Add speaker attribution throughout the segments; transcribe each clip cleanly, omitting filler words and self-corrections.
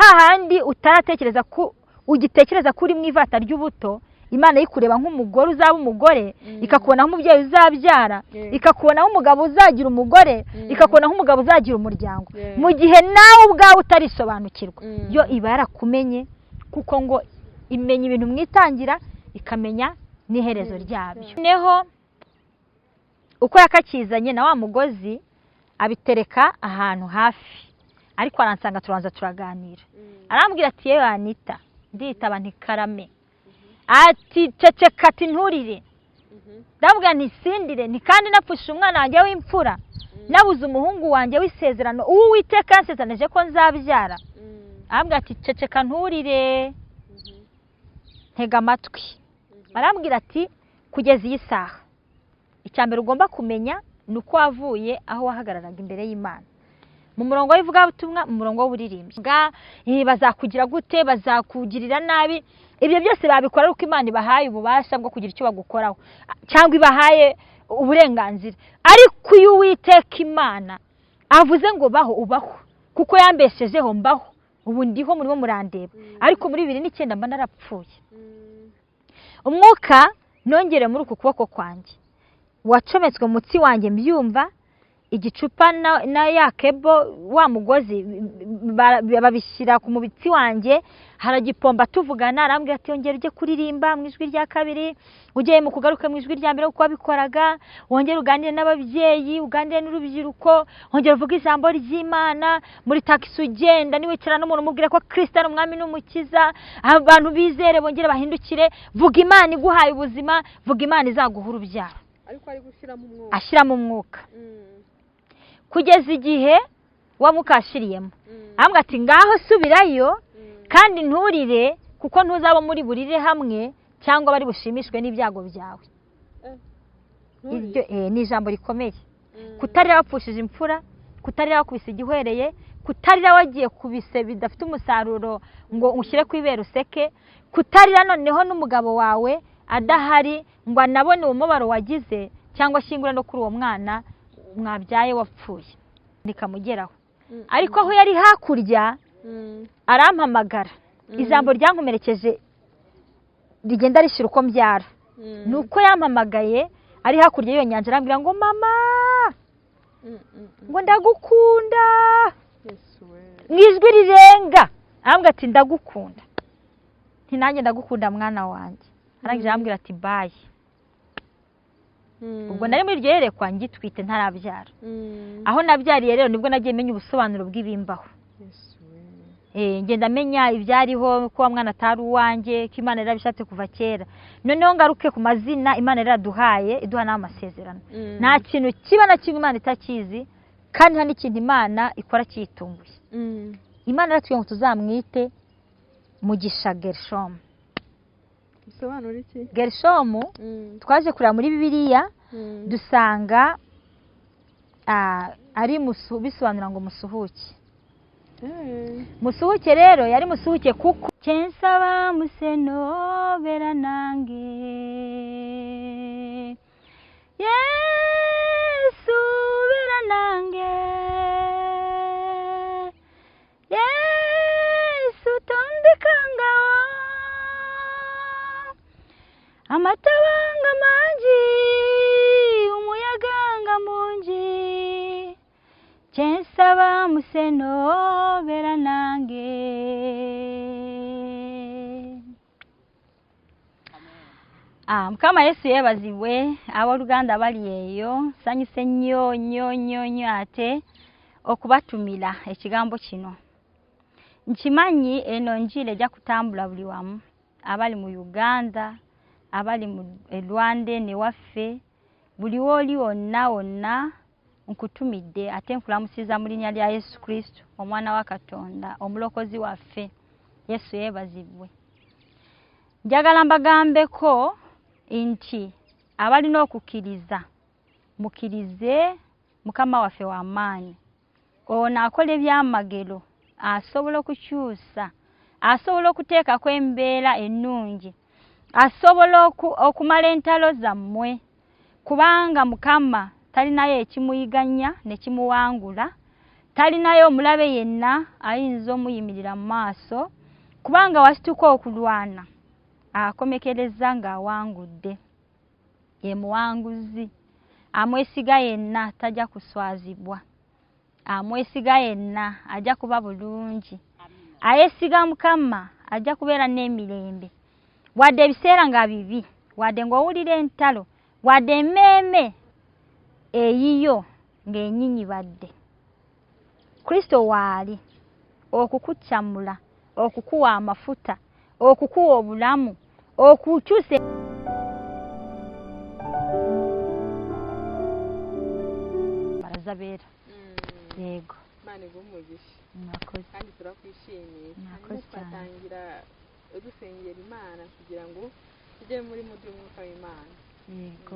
Speaker 1: Hahandi utaratekereza ko ugitekereza ko uri mu ivata ry'ubuto, Imana yikureba nk'umugore uzaba umugore, ikakubona nk'umubyeyi uzabyara, ikakubona nk'umugabo uzagira umugore, ikakubona nk'umugabo uzagira umuryango, mu gihe nawe ubwawe utarisobanukirwa, yo iba yarakumenye, kuko ngo imenya ibintu mu itangira, ikamenya n'iherezo ryabyo. Noneho uko yakakizanye na wa mugozi, abitereka ahantu hafi, ariko aransanga, turabanza turaganira. Arambwira ati: "Yewe Anita." Nditaba nti: "Karame." Ati: "Ceceka." Ati: "Nturire." Ndabwira nti: "Sindire." Ni kandi napfushije umwana wanjye w'imfura, nabuze umuhungu wanjye w'isezerano, uwo Uwiteka yansezeranije ko nzabyara. Arambwira ati: "Ceceka, nturire, ntega amatwi." Arambwira ati: "Kugeza iyi saha, icya mbere ugomba kumenya ni uko wavuye aho wahagararaga imbere y'Imana mu murongo w'ivugabutumwa, mu murongo w'uburirimbyi. Bazakugira gute? Bazakugirira nabi. Ibyo byose babikora ari uko Imana ibahaye ububasha bwo kugira icyo bagukoraho cyangwa ibahaye uburenganzira. Ariko iyo Uwiteka Imana avuze ngo baho, ubaho, kuko yambeshejeho mbaho. Ubu ndiho, murimo murandeba, ariko muri 2009 mba narapfuye. Umwuka nongere muri uku kuboko kwanjye wacometswe mu mutsi wanjye, mbyumva igicupa na ya kebo, wa mugozi, babishyira ku mubitsi wanjye, haragipomba tuvugana. Arambwira ati: 'Ongera ujye kuririmba mu ijwi rya kabiri, ujye mu kugaruka mu ijwi rya mbere uko wabikoraga, wongere uganire n'ababyeyi, uganire n'urubyiruko, wongere uvuge ijambo ry'Imana muri takisi ugenda, niwicara n'umuntu umubwira ko Kirisito ari umwami n'umukiza, abantu bizere bongere bahindukire. Vuga Imana iguhaye ubuzima, vuga Imana izaguha urubyaro.'"
Speaker 2: Ariko ari gushyiramo umwuka.
Speaker 1: Ashyiramo umwuka kugeza igihe wa mwuka washiriyemo. Arambwira ati: "Ngaho subirayo, kandi nturire, kuko ntuzaba muri burire hamwe cyangwa bari bushimishwe n'ibyago byawe."
Speaker 2: Nturire.
Speaker 1: Iryo ni ijambo rikomeye. Kutarira wapfushije imfura, kutarira wakubise igihwereye, kutarira wagiye ku bise bidafite umusaruro ngo ushyire ku ibere useke, kutarira noneho n'umugabo wawe adahari ngo anabone umubabaro wagize, cyangwa ashyingure no kuri uwo mwana mwabyaye wapfuye, ntikamugeraho. Ariko aho yari hakurya, arampamagara. Ijambo ryankomerekeje rigenda rishyira uko mbyara ni uko yampamagaye ari hakurya y'iyo nyanja, arambwira ngo: "Mama," ngo: "Ndagukunda."
Speaker 2: Yesu we!
Speaker 1: Mu ijwi rirenga arambwira ati: "Ndagukunda." Nti: "Nanjye ndagukunda, mwana wanjye." Arangije arambwira ati: "Bye." Ubwo nari muri iryo yerekwa ngitwite, ntarabyara. Aho nabyariye rero nibwo nagiye menya ubusobanuro bw'ibimbaho.
Speaker 2: Yesu we!
Speaker 1: Ngenda menya ibyariho, ko wa mwana atari uwanjye, ko Imana yarabishatse kuva kera. Noneho ngaruke ku mazina Imana yaraduhaye, iduha n'amasezerano. Nta kintu kiba na kimwe Imana itakizi, kandi nta n'ikintu Imana ikora cyitunguye. Imana yaratubwiye ngo tuzamwite Mugisha Gerishomu.
Speaker 2: Bisobanura iki?
Speaker 1: Gerishomu, twaje kureba muri Bibiliya, dusanga ari bisobanura ngo musuhuke. Musuhuke rero yari musuhuke kuko kyensaba museno bera nange, Yesu bera nange, Yesu tondekangawo, amatabanga mangi, umuyaga nga mungi, kyensaba museno bera nange. Mukama Yesu yeebazibwe. Abooluganda bali eyo, nsanyuse nnyo nnyo nnyo nnyo ate okubatumira ekigambo kino. Nkimanyi eno njiri ejja kutambula buli wamu, abali mu Uganda, abali mu Rwanda eno ewaffe, buli wooli wonna wonna nkutumidde, ate nkulamusiza mu linnya lya Yesu Kristo, omwana wa Katonda, omulokozi waffe. Yesu yeebazibwe. Njagala mbagambeko nti abalina okukkiriza, mukkirize Mukama waffe w'amaanyi. Ono akola ebyamagero, asobola okukyusa, asobola okuteekako embeera ennungi, asobola okumala entalo zammwe, kubanga Mukama talinayo ekimuyiganya ne kimuwangula. Talinayo omulabe yenna ayinza omuyimirira mu maaso, kubanga wasituka okulwana akomekereza ng'awangudde. Ye muwanguzi, amwesiga yenna tajja kuswazibwa, amwesiga yenna ajja kuba bulungi, ayesiga Mukama ajja kubeera n'emirembe. Wadde ebiseera nga bibi, wadde ng'owulira entalo, wadde emmeeme eyiyo ng'enyinyibadde, Kristo waali okukukyamula, okukuwa amafuta, okukuwa obulamu, okukyusa barazabeera. Yego.
Speaker 2: Imana iguhe umugisha.
Speaker 1: Murakoze.
Speaker 2: Kandi turakwishimiye.
Speaker 1: Murakoze cyane.
Speaker 2: Twatangira dusengera Imana kugira ngo tujye muri mudu y'umwuka w'Imana.
Speaker 1: Yego.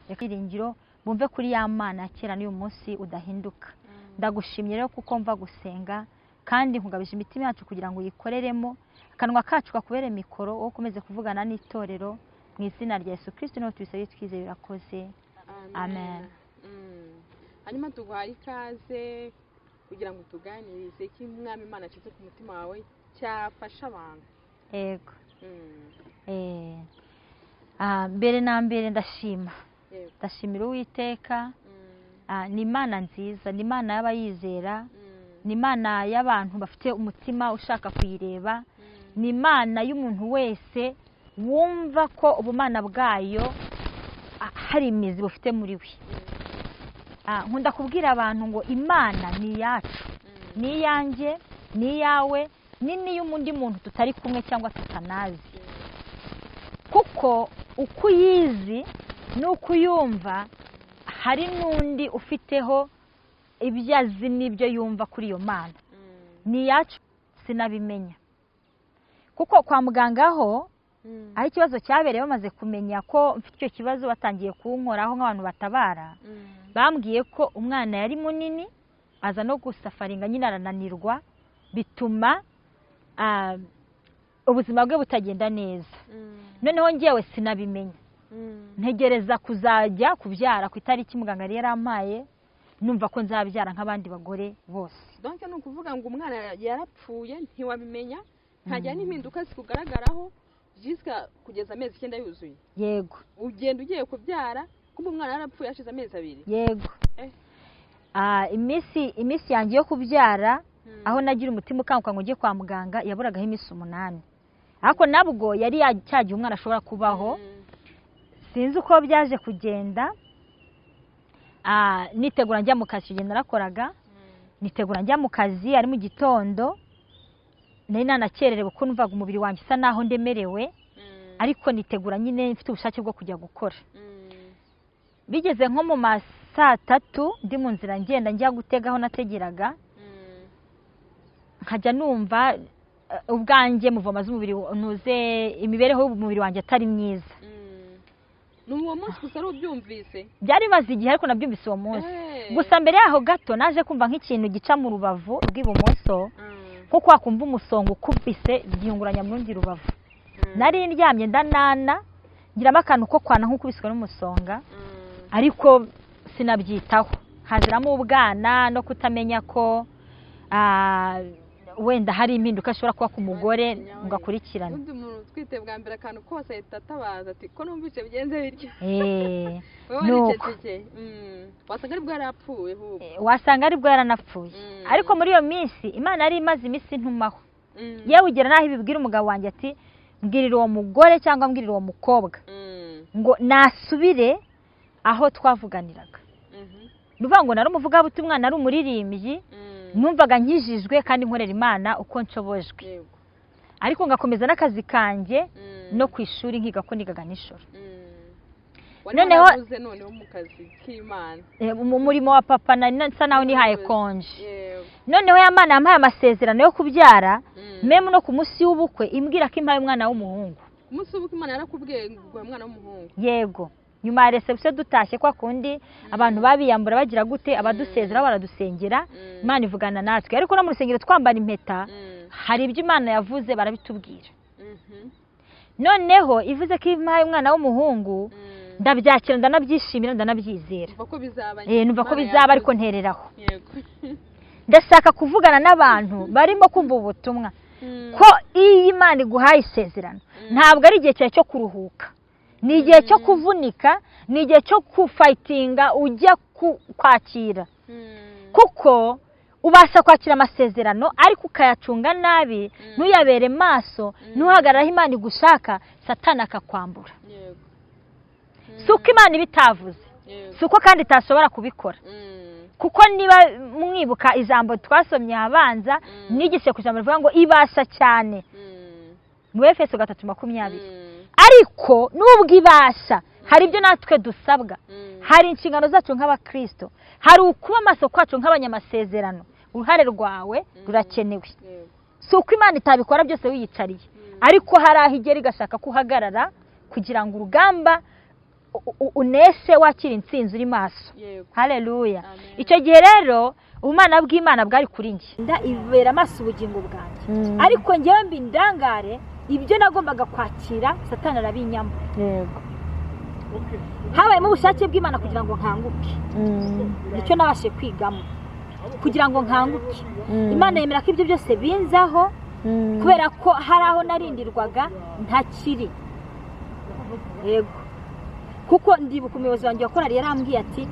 Speaker 1: Ibyiringiro bumve kuri ya Mana kera n'uyu munsi udahinduka. Ndagushimye rero kuko mva gusenga kandi nkugabije imitima yacu kugira ngo uyikoreremo, akanwa kacu kakubere mikoro wowe ukomeze kuvugana n'itorero mu izina rya Yesu Kristo niho tubisabye twizeye birakoze. Amen.
Speaker 2: Hanyuma tuguhaye ikaze kugira ngo tuganirize iki Umwami Imana ashyize ku mutima wawe cyafasha abantu.
Speaker 1: Yego. Mbere na mbere ndashima. Ndashimira Uwiteka. Ni Imana nziza, ni Imana y'abayizera, ni Imana y'abantu bafite umutima ushaka kuyireba, ni Imana y'umuntu wese wumva ko ubumana bwayo hari imizi bufite muri we. Nkunda kubwira abantu ngo Imana ni iyacu, ni iyanjye, ni iyawe, ni n'iy'undi muntu tutari kumwe cyangwa tutanazi. Kuko uko uyizi n'uko uyumva hari n'undi ufiteho ibyo azi n'ibyo yumva kuri iyo Mana. Ni iyacu sinabimenya. Kuko kwa muganga ho aho ikibazo cyabereye bamaze kumenya ko mfite icyo kibazo batangiye kunkoraho nk'abantu batabara, bambwiye ko umwana yari munini aza no gusafaringa nyine arananirwa, bituma ubuzima bwe butagenda neza. Noneho ngewe sinabimenya, ntegereza kuzajya kubyara ku itariki muganga yari yarampaye, numva ko nzabyara nk'abandi bagore bose.
Speaker 2: Donc ni ukuvuga ngo umwana yarapfuye ntiwabimenya, ntajya n'impinduka zikugaragaraho jusqu'à kugeza amezi 9 yuzuye.
Speaker 1: Yego.
Speaker 2: Ugenda ugiye kubyara kumbe umwana yarapfuye hashize amezi 2.
Speaker 1: Yego. Iminsi yanjye yo kubyara aho nagira umutima ukanguka ngo njye kwa muganga yaburagaho iminsi 8. Ariko nabwo yari cyagiye umwana ashobora kubaho. Sinzi uko byaje kugenda. Nitegura njya mu kazi, ugenda narakoraga. Nitegura njya mu kazi ari mu gitondo. Nari nanakererewe kuko numvaga umubiri wanjye usa naho ndemerewe, ariko nitegura nyine mfite ubushake bwo kujya gukora. Bigeze nko mu ma saa 3 ndi mu nzira ngenda njya gutega aho nategeraga, nkajya numva ubwanjye muvoma z'umubiri ntuze imibereho y'umubiri wanjye atari myiza.
Speaker 2: Ni uwo munsi gusa ari ubyumvise?
Speaker 1: Byari bimaze igihe ariko nabyumvise uwo munsi. Gusa mbere yaho gato naje kumva nk'ikintu gica mu rubavu rw'ibumoso, nko wakumva umusonga ukubise byiyunguranya mu rundi rubavu. Nari ndyamye ndanana ngiramo akantu ko kwana nk'ukubiswe n'umusonga, ariko sinabyitaho, haziramo ubwana no kutamenya ko wenda hari impinduka ashobora kuba ku mugore ngo akurikirane.
Speaker 2: Undi muntu utwite bwa mbere akantu kose ahita atabaza ati ko numvise bigenze bityo. Wasanga aribwo yarapfuye ahubwo.
Speaker 1: Wasanga aribwo yaranapfuye. Ariko muri iyo minsi Imana yari imaze iminsi ntumaho. Yewe ugera naho ibibwira umugabo wanjye ati mbwirira uwo mugore cyangwa mbwirira uwo mukobwa ngo nasubire aho twavuganiraga. Ni ukuvuga ngo nari umuvugabutumwa, nari umuririmbyi, numvaga nkijijwe kandi nkorera Imana uko nshobojwe. Ariko ngakomeza n'akazi kanjye no ku ishuri nkiga ko nigaga nijoro.
Speaker 2: Noneho mu kazi k'Imana,
Speaker 1: mu murimo wa papa nari nsa naho nihaye konje. Noneho ya Mana yampaye amasezerano yo kubyara, meme no ku munsi w'ubukwe imbwira ko impaye umwana w'umuhungu.
Speaker 2: Umunsi w'ubukwe Imana yarakubwiye ngo umwana w'umuhungu?
Speaker 1: Yego. Nyuma ya reception dutashye kwa kundi abantu babiyambura bagira gute, abadusezera baradusengera, Imana ivugana natwe. Ariko no mu rusengero twambara impeta, hari ibyo Imana yavuze barabitubwira. Noneho ivuze ko impaye umwana w'umuhungu, ndabyakira ndanabyishimira ndanabyizera.
Speaker 2: Numva ko bizaba.
Speaker 1: Numva ko bizaba ariko ntereraho.
Speaker 2: Yego.
Speaker 1: Ndashaka kuvugana n'abantu barimo kumva ubutumwa ko iyo Imana iguhaye isezerano ntabwo ari igihe cyawe cyo kuruhuka, ni igihe cyo kuvunika, ni igihe cyo kufightinga ujya kwakira, kuko ubasha kwakira amasezerano ariko ukayacunga nabi, ntuyabere maso, ntuhagarare aho Imana igushaka, Satani akakwambura. Si uko Imana iba itavuze, si uko kandi itashobora kubikora, kuko niba mwibuka ijambo twasomye ahabanza, nigishe ku ijambo rivuga ngo ibasha cyane mu Efeso 3:20. Ariko nubwo ibasha, hari ibyo natwe dusabwa, hari inshingano zacu nk'abakristo, hari ukuba amaso kwacu nk'abanyamasezerano. Uruhare rwawe rurakenewe. Si uko Imana itabikora byose wiyicariye, ariko hari aho igera igashaka ko uhagarara kugira ngo urugamba uneshe, wakira intsinzi uri maso. Haleluya. Icyo gihe rero ubumana bw'Imana bwari kuri njye, nda ibera amaso ubugingo bwanjye, ariko ngewe mba indangare. Ibyo nagombaga kwakira Satani arabinyambura. Habayemo ubushake bw'Imana kugira ngo nkanguke. Nicyo nabashije kwigamo kugira ngo nkanguke. Imana yemera ko ibyo byose binzaho kubera ko hari aho narindirwaga ntakiri. Yego, kuko ndibuka umuyobozi wanjye wa korali yarambwiye ati: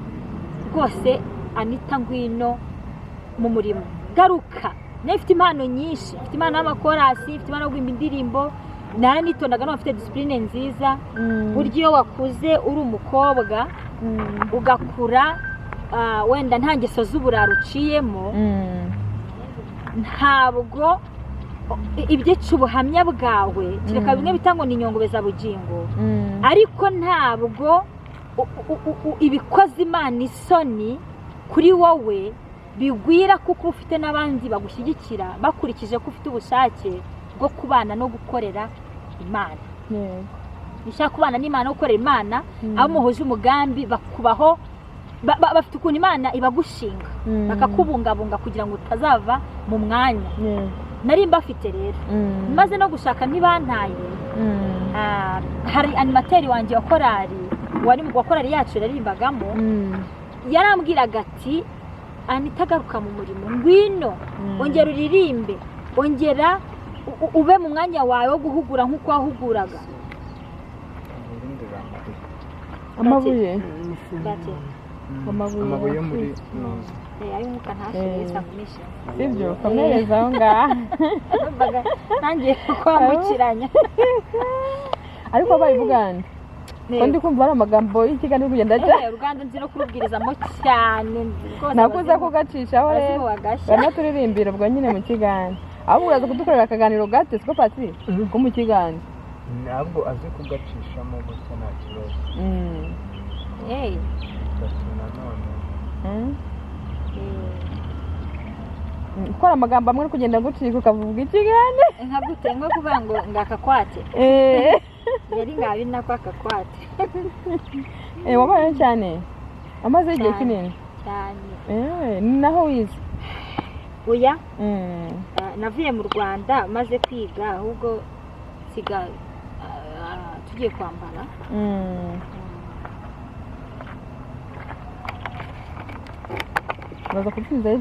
Speaker 1: "Rwose Anita, ngwino mu murimo, garuka." Nayo ifite impano nyinshi, ifite impano y'amakorasi, ifite impano yo guhimba indirimbo. Naranitondaga, n'ubu mfite discipline nziza. Burya iyo wakuze uri umukobwa, ugakura wenda nta ngeso z'uburara uciyemo, ntabwo ibyica ubuhamya bwawe, kereka bimwe bita ngo ni inyongobezabugingo. Ariko ntabwo ibikoze Imana isoni kuri wowe bigwira, kuko ufite n'abandi bagushyigikira bakurikije ko ufite ubushake bwo kubana no gukorera Imana. Ushaka kubana n'Imana no gukorera Imana, abo muhuje umugambi bakubaho, bafite ukuntu Imana ibagushinga, bakakubungabunga kugira ngo utazava mu mwanya. Nari mbafite rero. Maze no gushaka ntibantaye. Hari animateur wanjye wa korali, wari wa korali yacu yaririmbagamo, yarambwiraga ati: "Anita, garuka mu murimo, ngwino, ongera uririmbe, ongera ube mu mwanya wawe wo guhugura nk'uko wahuguraga."
Speaker 2: Amabuye.
Speaker 1: Bate.
Speaker 2: Amabuye.
Speaker 3: Amabuye yo muri noza.
Speaker 1: Ay'umwuka ntashire. Sangumisha.
Speaker 2: Sibyo, komereza aho ngaho.
Speaker 1: Numvaga ntangiye kwambukiranya.
Speaker 2: Ariko wabaye Bugande ko ndi kumva ari amagambo y'ikiganiro kugenda aca?
Speaker 1: Uruganda nzi no kurubwirizamo cyane rwose.
Speaker 2: Nakuza kugacishaho rero.
Speaker 1: Abazimu bagashya.
Speaker 2: Banaturirimbira ubwo nyine mu kiganza, ahubwo uraza kudukorera akaganiro gato, siko Pasi, ko mu kiganza?
Speaker 3: Ntabwo azi kugacishamo gutya, nta kibazo. Bitatu nanone.
Speaker 2: Gukora amagambo amwe uri kugenda gucika ukavuga ikigande.
Speaker 1: Nka gute? Nko kuvuga ngo ngakakwate? Yari ngabi nako akakwate.
Speaker 2: Wabayeho cyane, amaze igihe
Speaker 1: Cyane.
Speaker 2: kinini.
Speaker 1: Cyane.
Speaker 2: Ni naho wize?
Speaker 1: Oya. Navuye mu Rwanda maze kwiga, ahubwo nsiga tugiye kwambara.
Speaker 2: Uraza kubyizayo.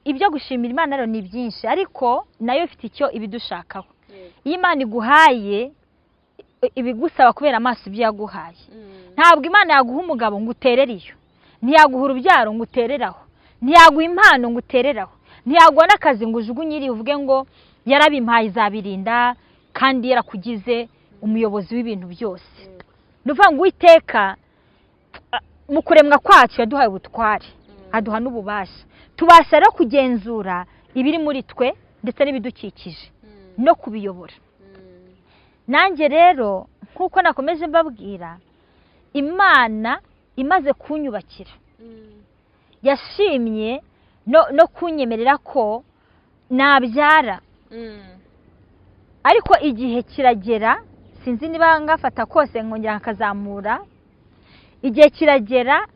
Speaker 1: Ibyo gushimira Imana rero ni byinshi, ariko nayo ifite icyo ibidushakaho. Iyo Imana iguhaye, ibigusaba kubera amaso ibyo yaguhaye. Ntabwo Imana yaguha umugabo ngo uterere iyo, ntiyaguha urubyaro ngo uterere aho, ntiyaguha impano ngo uterere aho, ntiyaguha n'akazi ngo ujugunye iriya uvuge ngo yarabimpaye izabirinda, kandi yarakugize umuyobozi w'ibintu byose. Ni ukuvuga ngo Uwiteka mu kuremwa kwacu yaduhaye ubutware, aduha n'ububasha. Tubasha rero kugenzura ibiri muri twe ndetse n'ibidukikije no kubiyobora. Nanjye rero nk'uko nakomeje mbabwira, Imana imaze kunyubakira yashimye no kunyemerera ko nabyara, ariko igihe kiragera, sinzi niba ngafata kose nkongera nkakazamura. Igihe kiragera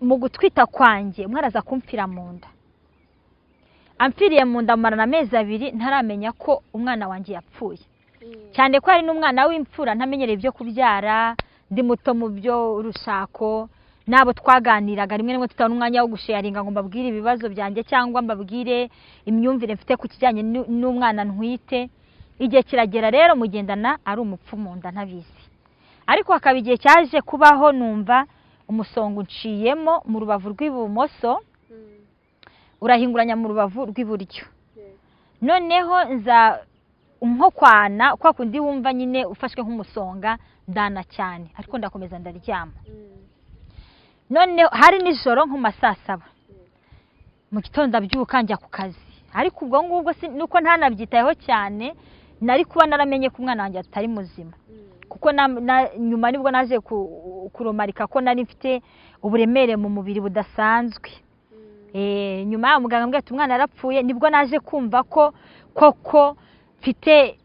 Speaker 1: mu gutwita kwanjye umwana aza kumfira mu nda. Amfiriye mu nda amarana amezi 2 ntaramenya ko umwana wanjye yapfuye, cyane ko hari n'umwana w'imfura, ntamenyereye ibyo kubyara, ndi muto mu byo urushako. N'abo twaganiraga rimwe na rimwe tutabona umwanya wo gusharinga ngo mbabwire ibibazo byanjye cyangwa mbabwire imyumvire mfite ku kijyanye n'umwana ntwite. Igihe kiragera rero mugendana ari umupfu mu nda ntabizi, ariko hakaba igihe cyaje kubaho numva umusonga unciyemo mu rubavu rw'ibumoso, urahinguranya mu rubavu rw'iburyo. Noneho nza nko kwana kwa kundi wumva nyine ufashwe nk'umusonga, ndana cyane ariko ndakomeza ndaryama. Noneho hari nijoro nko mu ma saa saba mu gitondo, ndabyuka njya ku kazi, ariko ubwo ngubwo nuko ntanabyitayeho cyane, nari kuba naramenye ko umwana wanjye atari muzima, kuko nyuma nibwo naje kuromarika ko nari mfite uburemere mu mubiri budasanzwe. Nyuma yaho muganga ambwira ati umwana yarapfuye, nibwo naje kumva ko koko mfite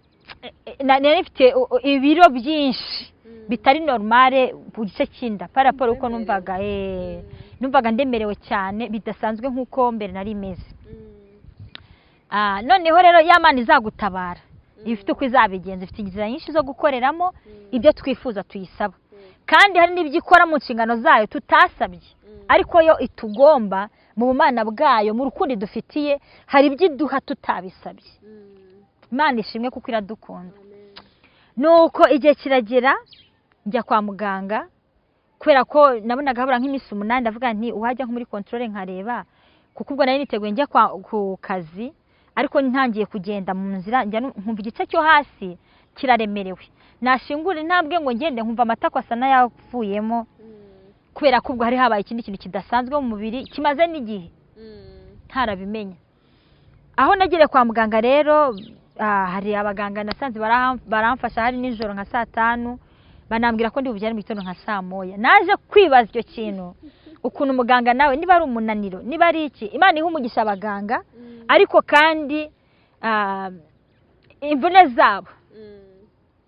Speaker 1: nari mfite ibiro byinshi bitari normale ku gice cy'inda par rapport uko numvaga ndemerewe cyane bidasanzwe nk'uko mbere nari meze. Noneho rero ya Mana izagutabara iba ifite uko izabigenza, ifite inzira nyinshi zo gukoreramo ibyo twifuza tuyisaba, kandi hari n'ibyo ikora mu nshingano zayo tutasabye, ariko yo itugomba mu bumana bwayo, mu rukundo idufitiye, hari ibyo iduha tutabisabye. Imana ishimwe kuko iradukunda. Nuko igihe kiragera njya kwa muganga, kubera ko nabonaga habura nk'iminsi 8, ndavuga nti uwajya nko muri contrôle nkareba, kuko ubwo nari niteguye njya ku kazi, ariko ntangiye kugenda mu nzira njya nkumva igice cyo hasi kiraremerewe, nashingura intambwe ngo ngende nkumva amatako asa n'ayavuyemo, kubera ko ubwo hari habaye ikindi kintu kidasanzwe mu mubiri kimaze n'igihe ntarabimenya. Aho nagiriye kwa muganga rero, hari abaganga nasanze baramfasha, hari nijoro nka saa tanu, banambwira ko ndi bubyare mu gitondo nka saa moya. Naje kwibaza icyo kintu, ukuntu umuganga nawe, niba ari umunaniro, niba ari iki, Imana iha umugisha abaganga, ariko kandi imvune zabo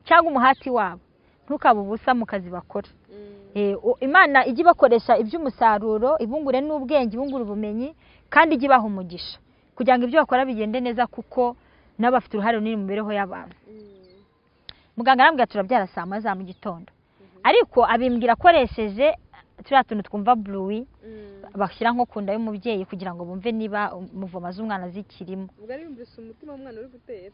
Speaker 1: cyangwa umuhati wabo ntukabe ubusa mu kazi bakora. Imana ijye ibakoresha iby'umusaruro, ibungure n'ubwenge, ibungure ubumenyi, kandi ijye ibaha umugisha kugira ngo ibyo bakora bigende neza, kuko nabo bafite uruhare runini mu mibereho y'abantu. Muganga arambwira turabyara saa moya za mu gitondo, ariko abimbwira akoresheje turiya tuntu twumva bruit bashyira nko ku nda y'umubyeyi kugira ngo bumve niba muvoma z'umwana zikirimo.
Speaker 2: Ubwo ari yumvise umutima w'umwana uri gutera?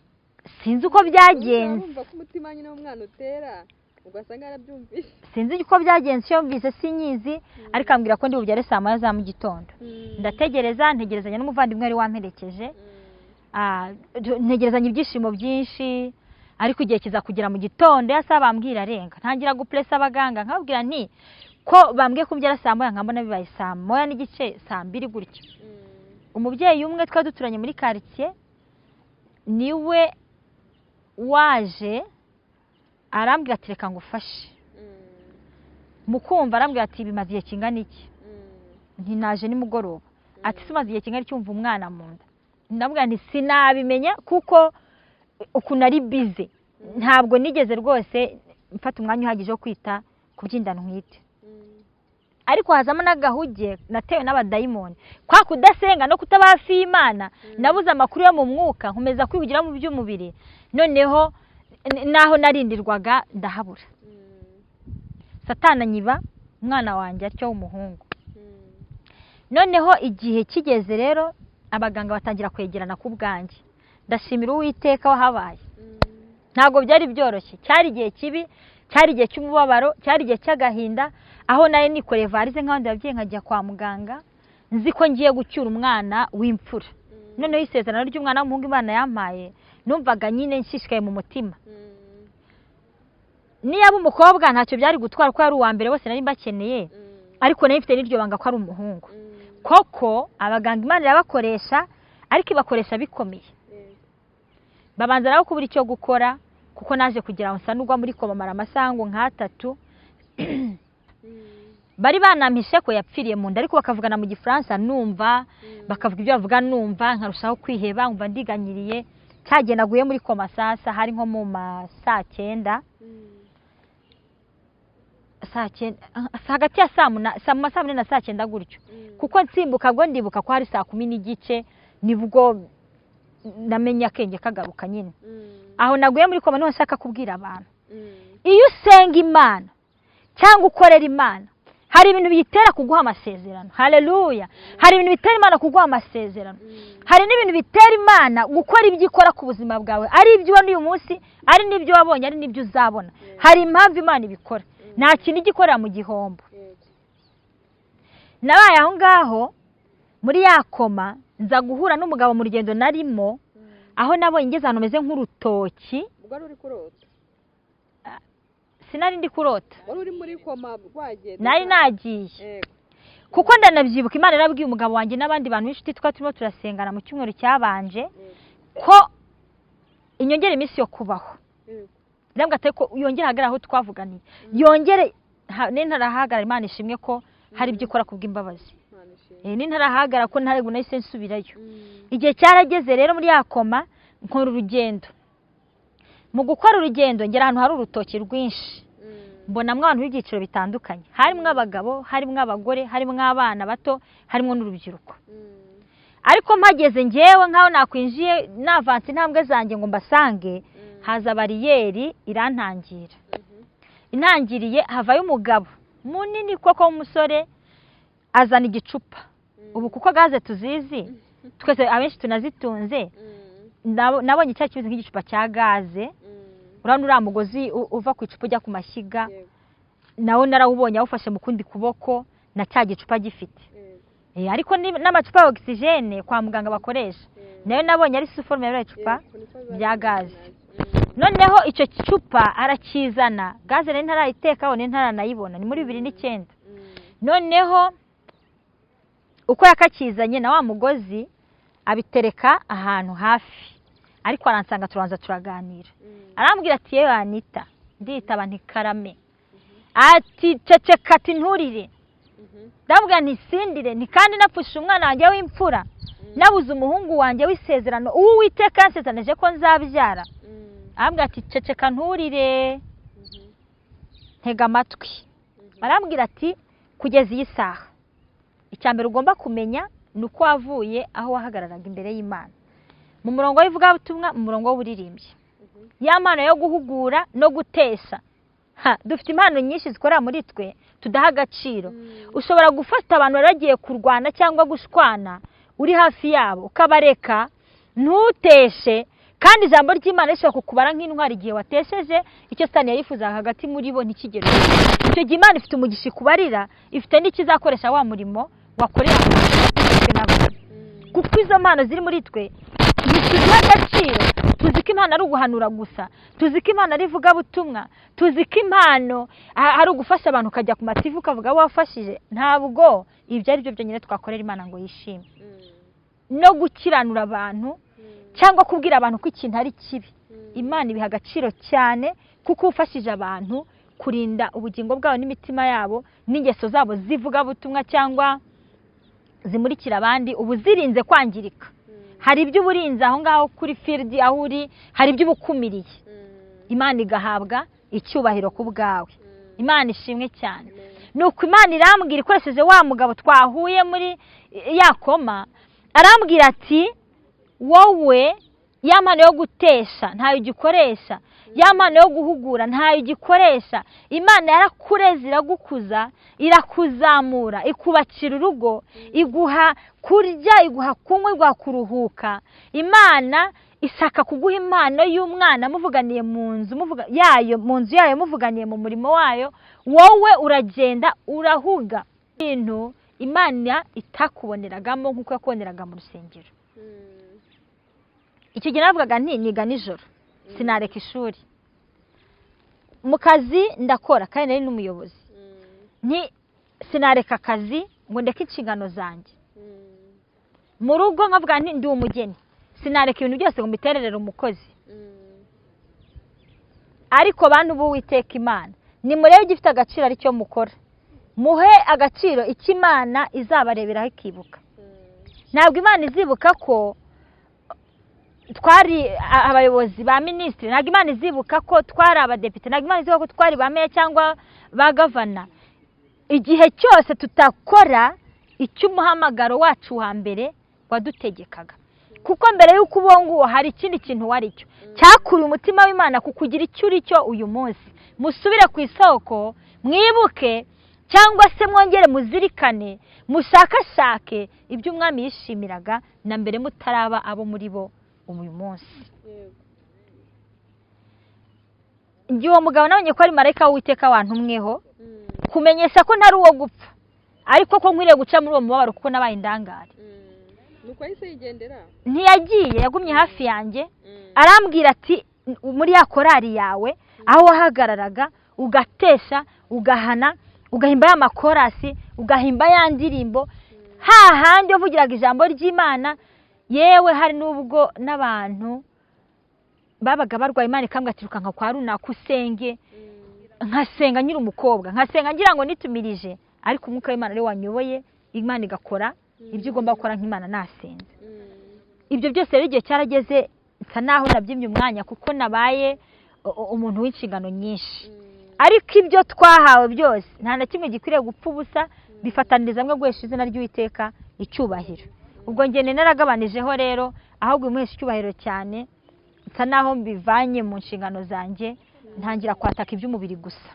Speaker 1: Sinzi uko byagenze.
Speaker 2: Urumva ko umutima nyine w'umwana utera, ugasanga yarabyumvise.
Speaker 1: Sinzi uko byagenze, icyo yumvise sinyizi, ariko ambwira ko ndi bubyare saa moya za mu gitondo. Ndategereza, ntegerezanya n'umuvandimwe wari wamperekeje, ntegerezanya ibyishimo byinshi, ariko igihe kiza kugera mu gitondo ya saa bambwira arenga, ntangira gupuresa abaganga nkababwira nti ko bambwiye ko mbyara saa moya, nkabona bibaye saa moya n'igice, saa mbiri gutyo. Umubyeyi umwe twari duturanye muri karitsiye niwe waje arambwira ati reka ngufashe. Mu kumva arambwira ati bimaze igihe kingana iki? Nti naje nimugoroba. Ati se umaze igihe kingana iki wumva umwana mu nda? Ndamubwira nti sinabimenya kuko ukuntu ari bize ntabwo nigeze rwose mfata umwanya uhagije wo kwita ku by'inda ntwite, ariko hazamo n'agahuge natewe n'abadayimoni kwa kudasenga no kutaba hafi y'Imana, nabuze amakuru yo mu mwuka, nkomeza kwihugira mu by'umubiri, noneho naho narindirwaga ndahabura, Satani anyiba umwana wanjye atyo w'umuhungu. Noneho igihe kigeze rero abaganga batangira kwegerana ku bwanjye, ndashimira Uwiteka wahabaye. Ntabwo byari byoroshye, cyari igihe kibi, cyari igihe cy'umubabaro, cyari igihe cy'agahinda, aho nari nikoreye varize nk'abandi babyeyi nkajya kwa muganga nzi ko ngiye gucyura umwana w'imfura. Noneho isezerano ry'umwana w'umuhungu Imana yampaye, numvaga nyine nshishikaye mu mutima. Niba umukobwa ntacyo byari gutwara ko yari uwa mbere, bose nari mbakeneye, ariko nari mfite n'iryo banga ko ari umuhungu. Koko abaganga Imana irabakoresha, ariko ibakoresha bikomeye, babanza nabo kubura icyo gukora, kuko naje kugira ngo nsa n'ugwa muri koma, mara amasaha ngo nk'atatu. Bari banampishe ko yapfiriye mu nda, ariko bakavugana mu Gifaransa numva, bakavuga ibyo bavuga numva, nkarushaho kwiheba, nkumva ndiganyiriye. Cyagihe naguye muri koma sasa hari nko mu ma saa cyenda, saa cyenda, hagati ya saa munani na saa cyenda gutyo, kuko nsimbuka bwo ndibuka ko hari saa kumi n'igice nibwo namenye akenge kagaruka nyine. Aho naguye muri koma niho nshaka kubwira abantu, iyo usenga Imana cyangwa ukorera Imana Hari ibintu biyitera kuguha amasezerano. Haleluya. Hari ibintu bitera Imana kuguha amasezerano. Hari n'ibintu bitera Imana gukora ibyo ikora ku buzima bwawe, ari ibyo ubona uyu munsi, ari n'ibyo wabonye, ari n'ibyo uzabona. Hari impamvu Imana ibikora. Nta kintu ijya ikorera mu gihombo. Nabaye aho ngaho muri ya koma, nza guhura n'umugabo mu rugendo narimo, aho nabonye ngeze ahantu hameze nk'urutoki.
Speaker 2: Ubwo wari uri kurota?
Speaker 1: Sinari ndi kurota.
Speaker 2: Wari uri muri koma wagenda?
Speaker 1: Nari nagiye. Kuko ndanabyibuka, Imana yarabwiye umugabo wanjye n'abandi bantu b'inshuti twari turimo turasengana mu cyumweru cyabanje ko inyongera iminsi yo kubaho. Irambwira ati ko yongere ahagarare aho twavuganiye, yongere nintarahagarara. Imana ishimwe ko hari ibyo ikora kubw'imbabazi.
Speaker 2: Imana ishimwe.
Speaker 1: Nintarahagarara ko ntari nahise nsubirayo. Igihe cyarageze rero muri ya koma nkora urugendo. Mu gukora urugendo ngera ahantu hari urutoki rwinshi, mbonamo abantu b'ibyiciro bitandukanye, harimo abagabo, harimo abagore, harimo abana bato, harimo n'urubyiruko. Ariko mpageze ngewe nkaho nakwinjiye navanze intambwe zanjye ngo mbasange, haza bariyeri irantangira. Intangiriye havayo umugabo munini koko w'umusore, azana igicupa. Ubu kuko gaze tuzizi twese, abenshi tunazitunze, nabonye cya kimeze nk'igicupa cya gaze. Urabona uriya mugozi uva ku icupa ujya ku mashyiga, nawo narawubonye awufashe mu kundi kuboko na cya gicupa gifite. Ariko n'amacupa ya ogisijene kwa muganga bakoresha nayo nabonye ari sous forme ya icupa
Speaker 2: Yego, niko biba
Speaker 1: bya
Speaker 2: bimeze
Speaker 1: gaze.
Speaker 2: nabyo.
Speaker 1: Noneho icyo gicupa arakizana, gaze nari ntarayitekaho, nari ntaranayibona, ni muri 2009. Noneho uko yakakizanye na wa mugozi abitereka ahantu hafi, ariko aransanga, turabanza turaganira. Arambwira ati: "Yewe Anita." Nditaba nti: "Karame." Ati: "Ceceka," ati: "Nturire." Ndabwira nti: "Sindire," nti kandi napfushe umwana wanjye w'imfura, nabuze umuhungu wanjye w'isezerano, uwo Uwiteka yansezeranije ko nzabyara. Arambwira ati: "Ceceka, nturire, ntega amatwi." Arambwira ati: "Kugeza iyi saha, icya mbere ugomba kumenya ni uko wavuye aho wahagararaga imbere y'Imana mu murongo w'ivugabutumwa, mu murongo w'uburirimbyi, ya mpano yo guhugura no gutesha." Ha, dufite impano nyinshi zikorera muri twe tudaha agaciro. Ushobora gufata abantu bari bagiye kurwana cyangwa gushwana, uri hafi yabo ukabareka ntuteshe, kandi ijambo ry'Imana rishobora kukubara nk'intwari igihe watesheje icyo Satani yifuzaga hagati muri bo ntikigere. Icyo gihe Imana ifite umugisha ikubarira, ifite n'ikizakoresha wa murimo wakorera n'abantu, kuko izo mpano ziri muri twe ntituziha agaciro. Tuzi ko impano ari uguhanura gusa, tuzi ko impano ari ivugabutumwa, tuzi ko impano ari ugufasha abantu, ukajya ku ma TV ukavuga abo wafashije. Ntabwo ibyo ari byo byonyine twakorera Imana ngo yishime. No gukiranura abantu cyangwa kubwira abantu ko ikintu ari kibi, Imana ibiha agaciro cyane, kuko ufashije abantu kurinda ubugingo bwabo n'imitima yabo n'ingeso zabo z'ivugabutumwa cyangwa zimurikira abandi, uba uzirinze kwangirika. Hari ibyo uba urinze aho ngaho kuri field aho uri, hari ibyo uba ukumiriye, Imana igahabwa icyubahiro ku bwawe. Imana ishimwe cyane. Ni uko Imana irambwira ikoresheje wa mugabo twahuye muri ya koma, arambwira ati: "Wowe ya mpano yo gutesha ntayo ugikoresha, ya mpano yo guhugura ntayo ugikoresha. Imana yarakureze, iragukuza, irakuzamura, ikubakira urugo, iguha kurya, iguha kunywa, iguha kuruhuka. Imana ishaka kuguha impano y'umwana muvuganiye mu nzu muvuga yayo, mu nzu yayo, muvuganiye mu murimo wayo. Wowe uragenda urahuga ibintu Imana itakuboneragamo nk'uko yakuboneraga mu rusengero." Icyo gihe navugaga nti: "Niga nijoro, sinareka ishuri, mu kazi ndakora kandi nari n'umuyobozi, nti sinareka akazi ngo ndeke inshingano zanjye mu rugo." Nkavuga nti: "Ndi umugeni, sinareka ibintu byose ngo mbitererere umukozi." Ariko bantu b'Uwiteka Imana, nimurebe igifite agaciro aricyo mukora, muhe agaciro icyo Imana izabareberaho ikibuka. Ntabwo Imana izibuka ko twari abayobozi ba minisitiri, ntabwo Imana izibuka ko twari abadepite, ntabwo Imana izibuka ko twari ba meya cyangwa ba gavana, igihe cyose tutakora icyo umuhamagaro wacu wa mbere wadutegekaga. Kuko mbere y'uko uba nguwo hari ikindi kintu wari cyo cyakuriye umutima w'Imana kukugira icyo uri cyo uyu munsi. Musubire ku isoko, mwibuke Cyangwa se mwongere muzirikane, mushakashake ibyo umwami yishimiraga na mbere mutaraba abo muri bo uyu munsi. Njye uwo mugabo nabonye ko ari marayika w'Uwiteka wantumweho kumenyesha ko ntari uwo gupfa, ariko ko nkwiriye guca muri uwo mubabaro kuko nabaye indangare.
Speaker 2: Nuko yahise yigendera?
Speaker 1: Ntiyagiye, yagumye hafi yanjye. Arambwira ati: "Muri ya korari yawe, aho wahagararaga ugatesha, ugahana, ugahimba ya makorasi, ugahimba ya ndirimbo, hahandi wavugiraga ijambo ry'Imana, yewe hari n'ubwo n'abantu babaga barwaye, Imana ikambwira ati: 'Rukanka kwa runaka usenge.' Nkasenga nyiri umukobwa, nkasenga ngira ngo nitumirije, ariko umwuka w'Imana ariwe wanyoboye, Imana igakora ibyo igomba gukora nk'Imana nasenze." Ibyo byose rero igihe cyarageze nsa naho nabyimye umwanya, kuko nabaye umuntu w'inshingano nyinshi. Ariko ibyo twahawe byose nta na kimwe gikwiriye gupfa ubusa, bifataniriza hamwe guhesha izina ry'Uwiteka icyubahiro. Ubwo ngende naragabanijeho rero, ahubwo imuhesha icyubahiro cyane, nsa naho mbivanye mu nshingano zanjye, ntangira kwataka iby'umubiri gusa.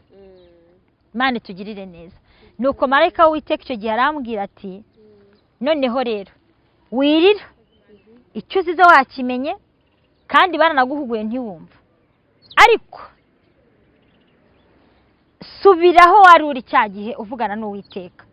Speaker 1: Imana itugirire neza. Nuko marayika w'Uwiteka icyo gihe arambwira ati: "Noneho rero wirira, icyo uzize wakimenye, kandi baranaguhuguye ntiwumva, ariko subiraho wari uri cya gihe uvugana n'Uwiteka.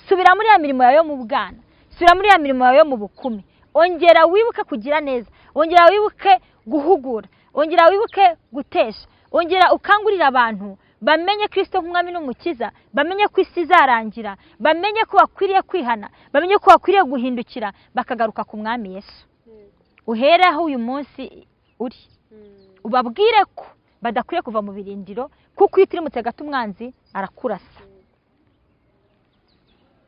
Speaker 1: Subira muri ya mirimo yawe yo mu bwana, subira muri ya mirimo yawe yo mu bukumi. Ongera wibuke kugira neza, ongera wibuke guhugura, ongera wibuke gutesha, ongera ukangurire abantu bamenye Kirisito nk'umwami n'umukiza, bamenye ko isi izarangira, bamenye ko bakwiriye kwihana, bamenye ko bakwiriye guhindukira bakagaruka ku mwami Yesu. Uhere aho uyu munsi uri, ubabwire ko badakwiye kuva mu birindiro, kuko iyo utirimutse gato umwanzi arakurasa."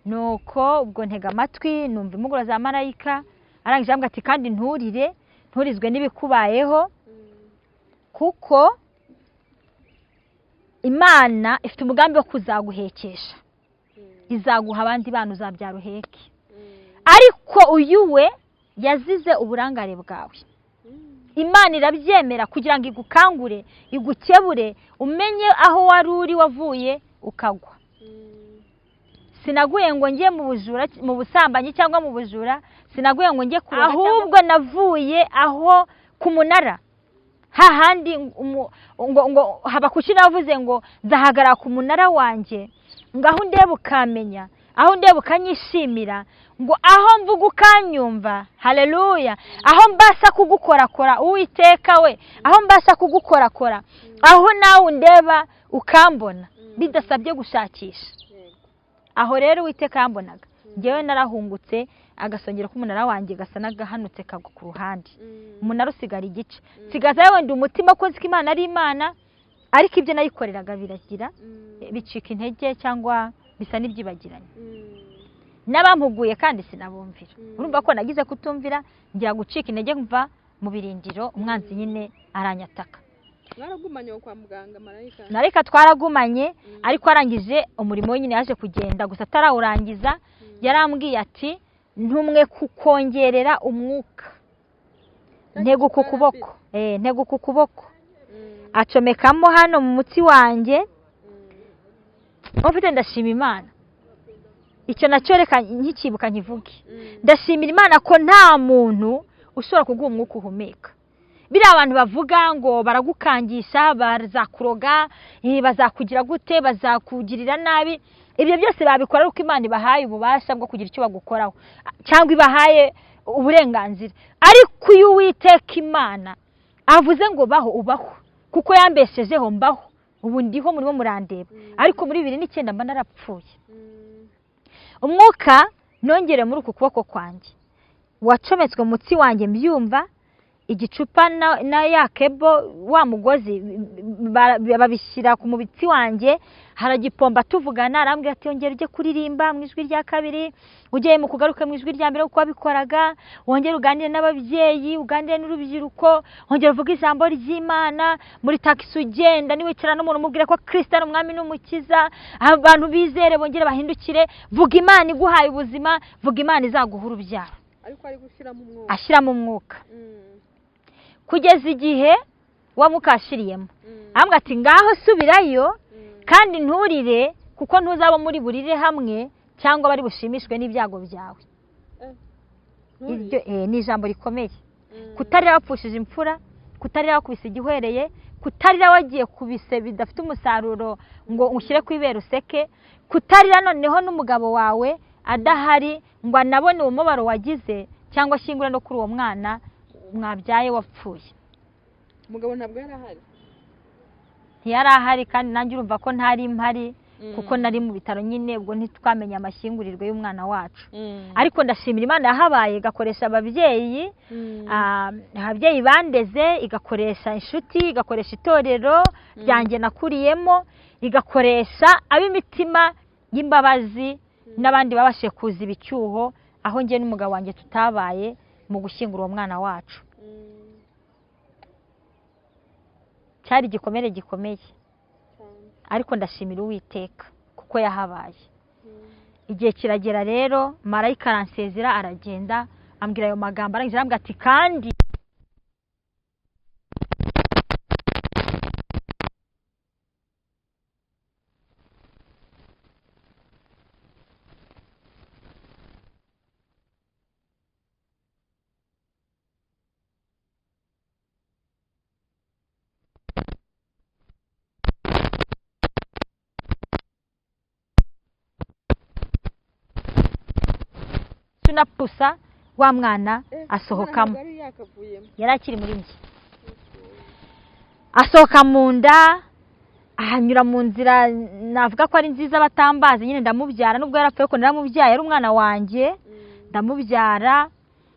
Speaker 1: Nuko ubwo ntega amatwi, numva impuguro za marayika. Arangije arambwira ati: "Kandi nturire, nturizwe n'ibikubayeho, kuko Imana ifite umugambi wo kuzaguhekesha, izaguha abandi bana uzabyara uheke. Ariko uyu we yazize uburangare bwawe. Imana irabyemera kugira ngo igukangure, igukebure, umenye aho wari uri wavuye ukagwa." Sinaguye ngo njye mu bujura, mu busambanyi cyangwa mu bujura, sinaguye ngo njye kuroga, ahubwo navuye aho ku munara hahandi ngo Habakuki navuze ngo nzahagarara ku munara wanjye, ngo aho undeba ukamenya, aho ndeba ukanyishimira, ngo aho mvuga ukanyumva. Haleluya! Aho mbasha kugukorakora, Uwiteka we, aho mbasha kugukorakora, aho nawe undeba ukambona bidasabye gushakisha. Aho rero Uwiteka yambonaga, ngewe narahungutse, agasongero k'umunara wanjye gasa n'agahanutse kagwa ku ruhande, umunara usigara igice, nsigaza wenda umutima ko nzi ko Imana ari Imana, ariko ibyo nayikoreraga biragira bicika intege cyangwa bisa n'ibyibagiranye. N'abampuguye kandi sinabumvira. Urumva ko nagize kutumvira, ngira gucika intege, mva mu birindiro, umwanzi nyine aranyataka.
Speaker 2: Mwaragumanye aho kwa muganga, marayika?
Speaker 1: Marayika twaragumanye, ariko arangije umurimo we nyine yaje kugenda, gusa atarawurangiza yarambwiye ati: "Ntumwe kukongerera umwuka, ntego ku kuboko, ntego ku kuboko." Acomekamo hano mu mutsi wanjye ufite. Ndashima Imana, icyo nacyo reka nkikibuka nkivuge. Ndashimira Imana ko nta muntu ushobora kuguha umwuka uhumeka. Biriya abantu bavuga ngo baragukangisha, bazakuroga, bazakugira gute, bazakugirira nabi, ibyo byose babikora ari uko Imana ibahaye ububasha bwo kugira icyo bagukoraho cyangwa ibahaye uburenganzira. Ariko iyo Uwiteka Imana avuze ngo baho, ubaho, kuko yambeshejeho mbaho. Ubu ndiho, murimo murandeba, ariko muri 2009 mba narapfuye. Umwuka nongere muri uku kuboko kwanjye wacometswe mu mutsi wanjye, mbyumva igicupa na ya kebo, wa mugozi babishyira ku mubitsi wanjye, haragipomba tuvugana. Arambwira ati: "Ongera ujye kuririmba mu ijwi rya kabiri, ujye mu kugaruka mu ijwi rya mbere uko wabikoraga, wongere uganire n'ababyeyi, uganire n'urubyiruko, wongere uvuge ijambo ry'Imana muri takisi ugenda, niwicara n'umuntu umubwira ko Kirisito ari umwami n'umukiza, abantu bizere bongere bahindukire. Vuga Imana iguhaye ubuzima, vuga Imana izaguha urubyaro."
Speaker 2: Ariko ari gushyiramo umwuka.
Speaker 1: Ashyiramo umwuka kugeza igihe wa mwuka washiriyemo. Arambwira ati: "Ngaho subirayo, kandi nturire, kuko Kuko ntuzaba muri burire hamwe cyangwa bari bushimishwe n'ibyago byawe. Iryo ni ijambo rikomeye. Kutarira wapfushije imfura, kutarira wakubise igihwereye, kutarira wagiye kubise bidafite umusaruro ngo ushyire ku ibere useke, kutarira noneho n'umugabo wawe adahari ngo anabone umubabaro wagize cyangwa ashyingure no kuri uwo mwana mwabyaye wapfuye.
Speaker 2: Umugabo ntabwo yari ahari.
Speaker 1: Ntiyari ahari, kandi nanjye urumva ko ntari mpari kuko nari mu bitaro nyine, ubwo ntitwamenye amashyingurirwe y'umwana wacu. Ariko ndashimira Imana yahabaye, igakoresha ababyeyi, ababyeyi bandeze, igakoresha inshuti, igakoresha itorero ryanjye nakuriyemo, igakoresha ab'imitima y'imbabazi n'abandi babashije kuziba icyuho aho njye n'umugabo wanjye tutabaye mu gushyingura uwo mwana wacu. Cyari igikomere gikomeye, ariko ndashimira Uwiteka kuko yahabaye. Igihe kiragera rero, marayika aransezera aragenda, ambwira ayo magambo, arangije arambwira ati kandi tunapusa wa mwana asohokamo. Yari akiri muri njye, asohoka mu nda, ahanyura mu nzira navuga ko ari nziza batambazi nyine. Ndamubyara nubwo yarapfuye ko naramubyaye, ari umwana wanjye, ndamubyara.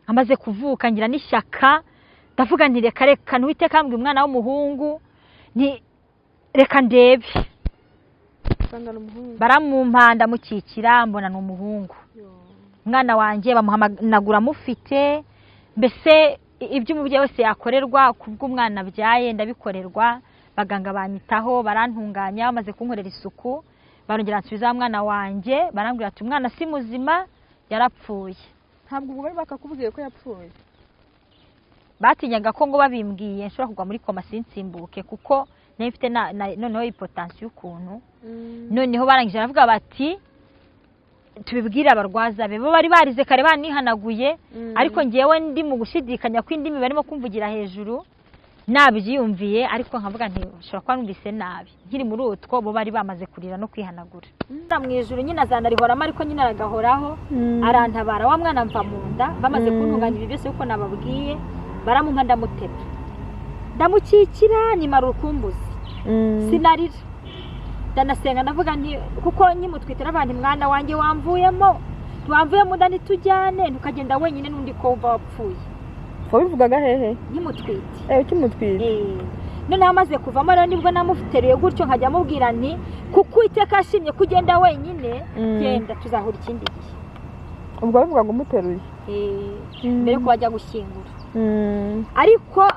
Speaker 1: Amaze kuvuka ngira n'ishyaka, ndavuga nti reka reka Uwiteka ambwira umwana w'umuhungu, nti reka ndebe. Baramumpa ndamukikira, mbona ni umuhungu. Umwana wanjye bamuhanagura amufite, mbese ibyo umubyeyi wese yakorerwa kubw'umwana abyaye ndabikorerwa. Baganga banyitaho, barantunganya, bamaze kunkorera isuku barongera nsubiza mwana wanjye, barambwira ati umwana si muzima yarapfuye.
Speaker 2: Ntabwo ubwo bari bakakubwiye ko yapfuye?
Speaker 1: Batinyaga ko ngo babimbwiye nshobora kugwa muri koma sinsimbuke, kuko nari mfite noneho hypotension ukuntu. Noneho barangije baravuga bati tubibwire abarwaza be, bo bari barize kare banihanaguye, ariko ngewe ndi mu gushidikanya ko indimi barimo kumvugira hejuru nabyiyumviye, ariko nkavuga nti nshobora kuba numvise nabi. Nkiri muri utwo bo bari bamaze kurira no kwihanagura. Mu ijuru nyine azanarihoramo, ariko nyine aragahoraho, arantabara. Wa mwana mva mu nda, bamaze kuntunganya ibi byose uko nababwiye, baramumpa ndamutema, ndamukikira, nyimara urukumbuzi, sinarira, ndanasenga ndavuga nti kuko nkimutwite n'abantu mwana wanjye wamvuyemo, wamvuyemo nda ntitujyane, ntukagenda wenyine n'undi ko wumva wapfuye.
Speaker 2: Wabivugaga hehe?
Speaker 1: Nkimutwite.
Speaker 2: Ukimutwite.
Speaker 1: Noneho amaze kuvamo rero nibwo namuteruye gutyo nkajya amubwira nti kuko Uwiteka yashimye ko ugenda wenyine, genda tuzahura ikindi gihe.
Speaker 2: Ubwo wabivugaga umuteruye?
Speaker 1: Mbere ko bajya gushyingura. Ariko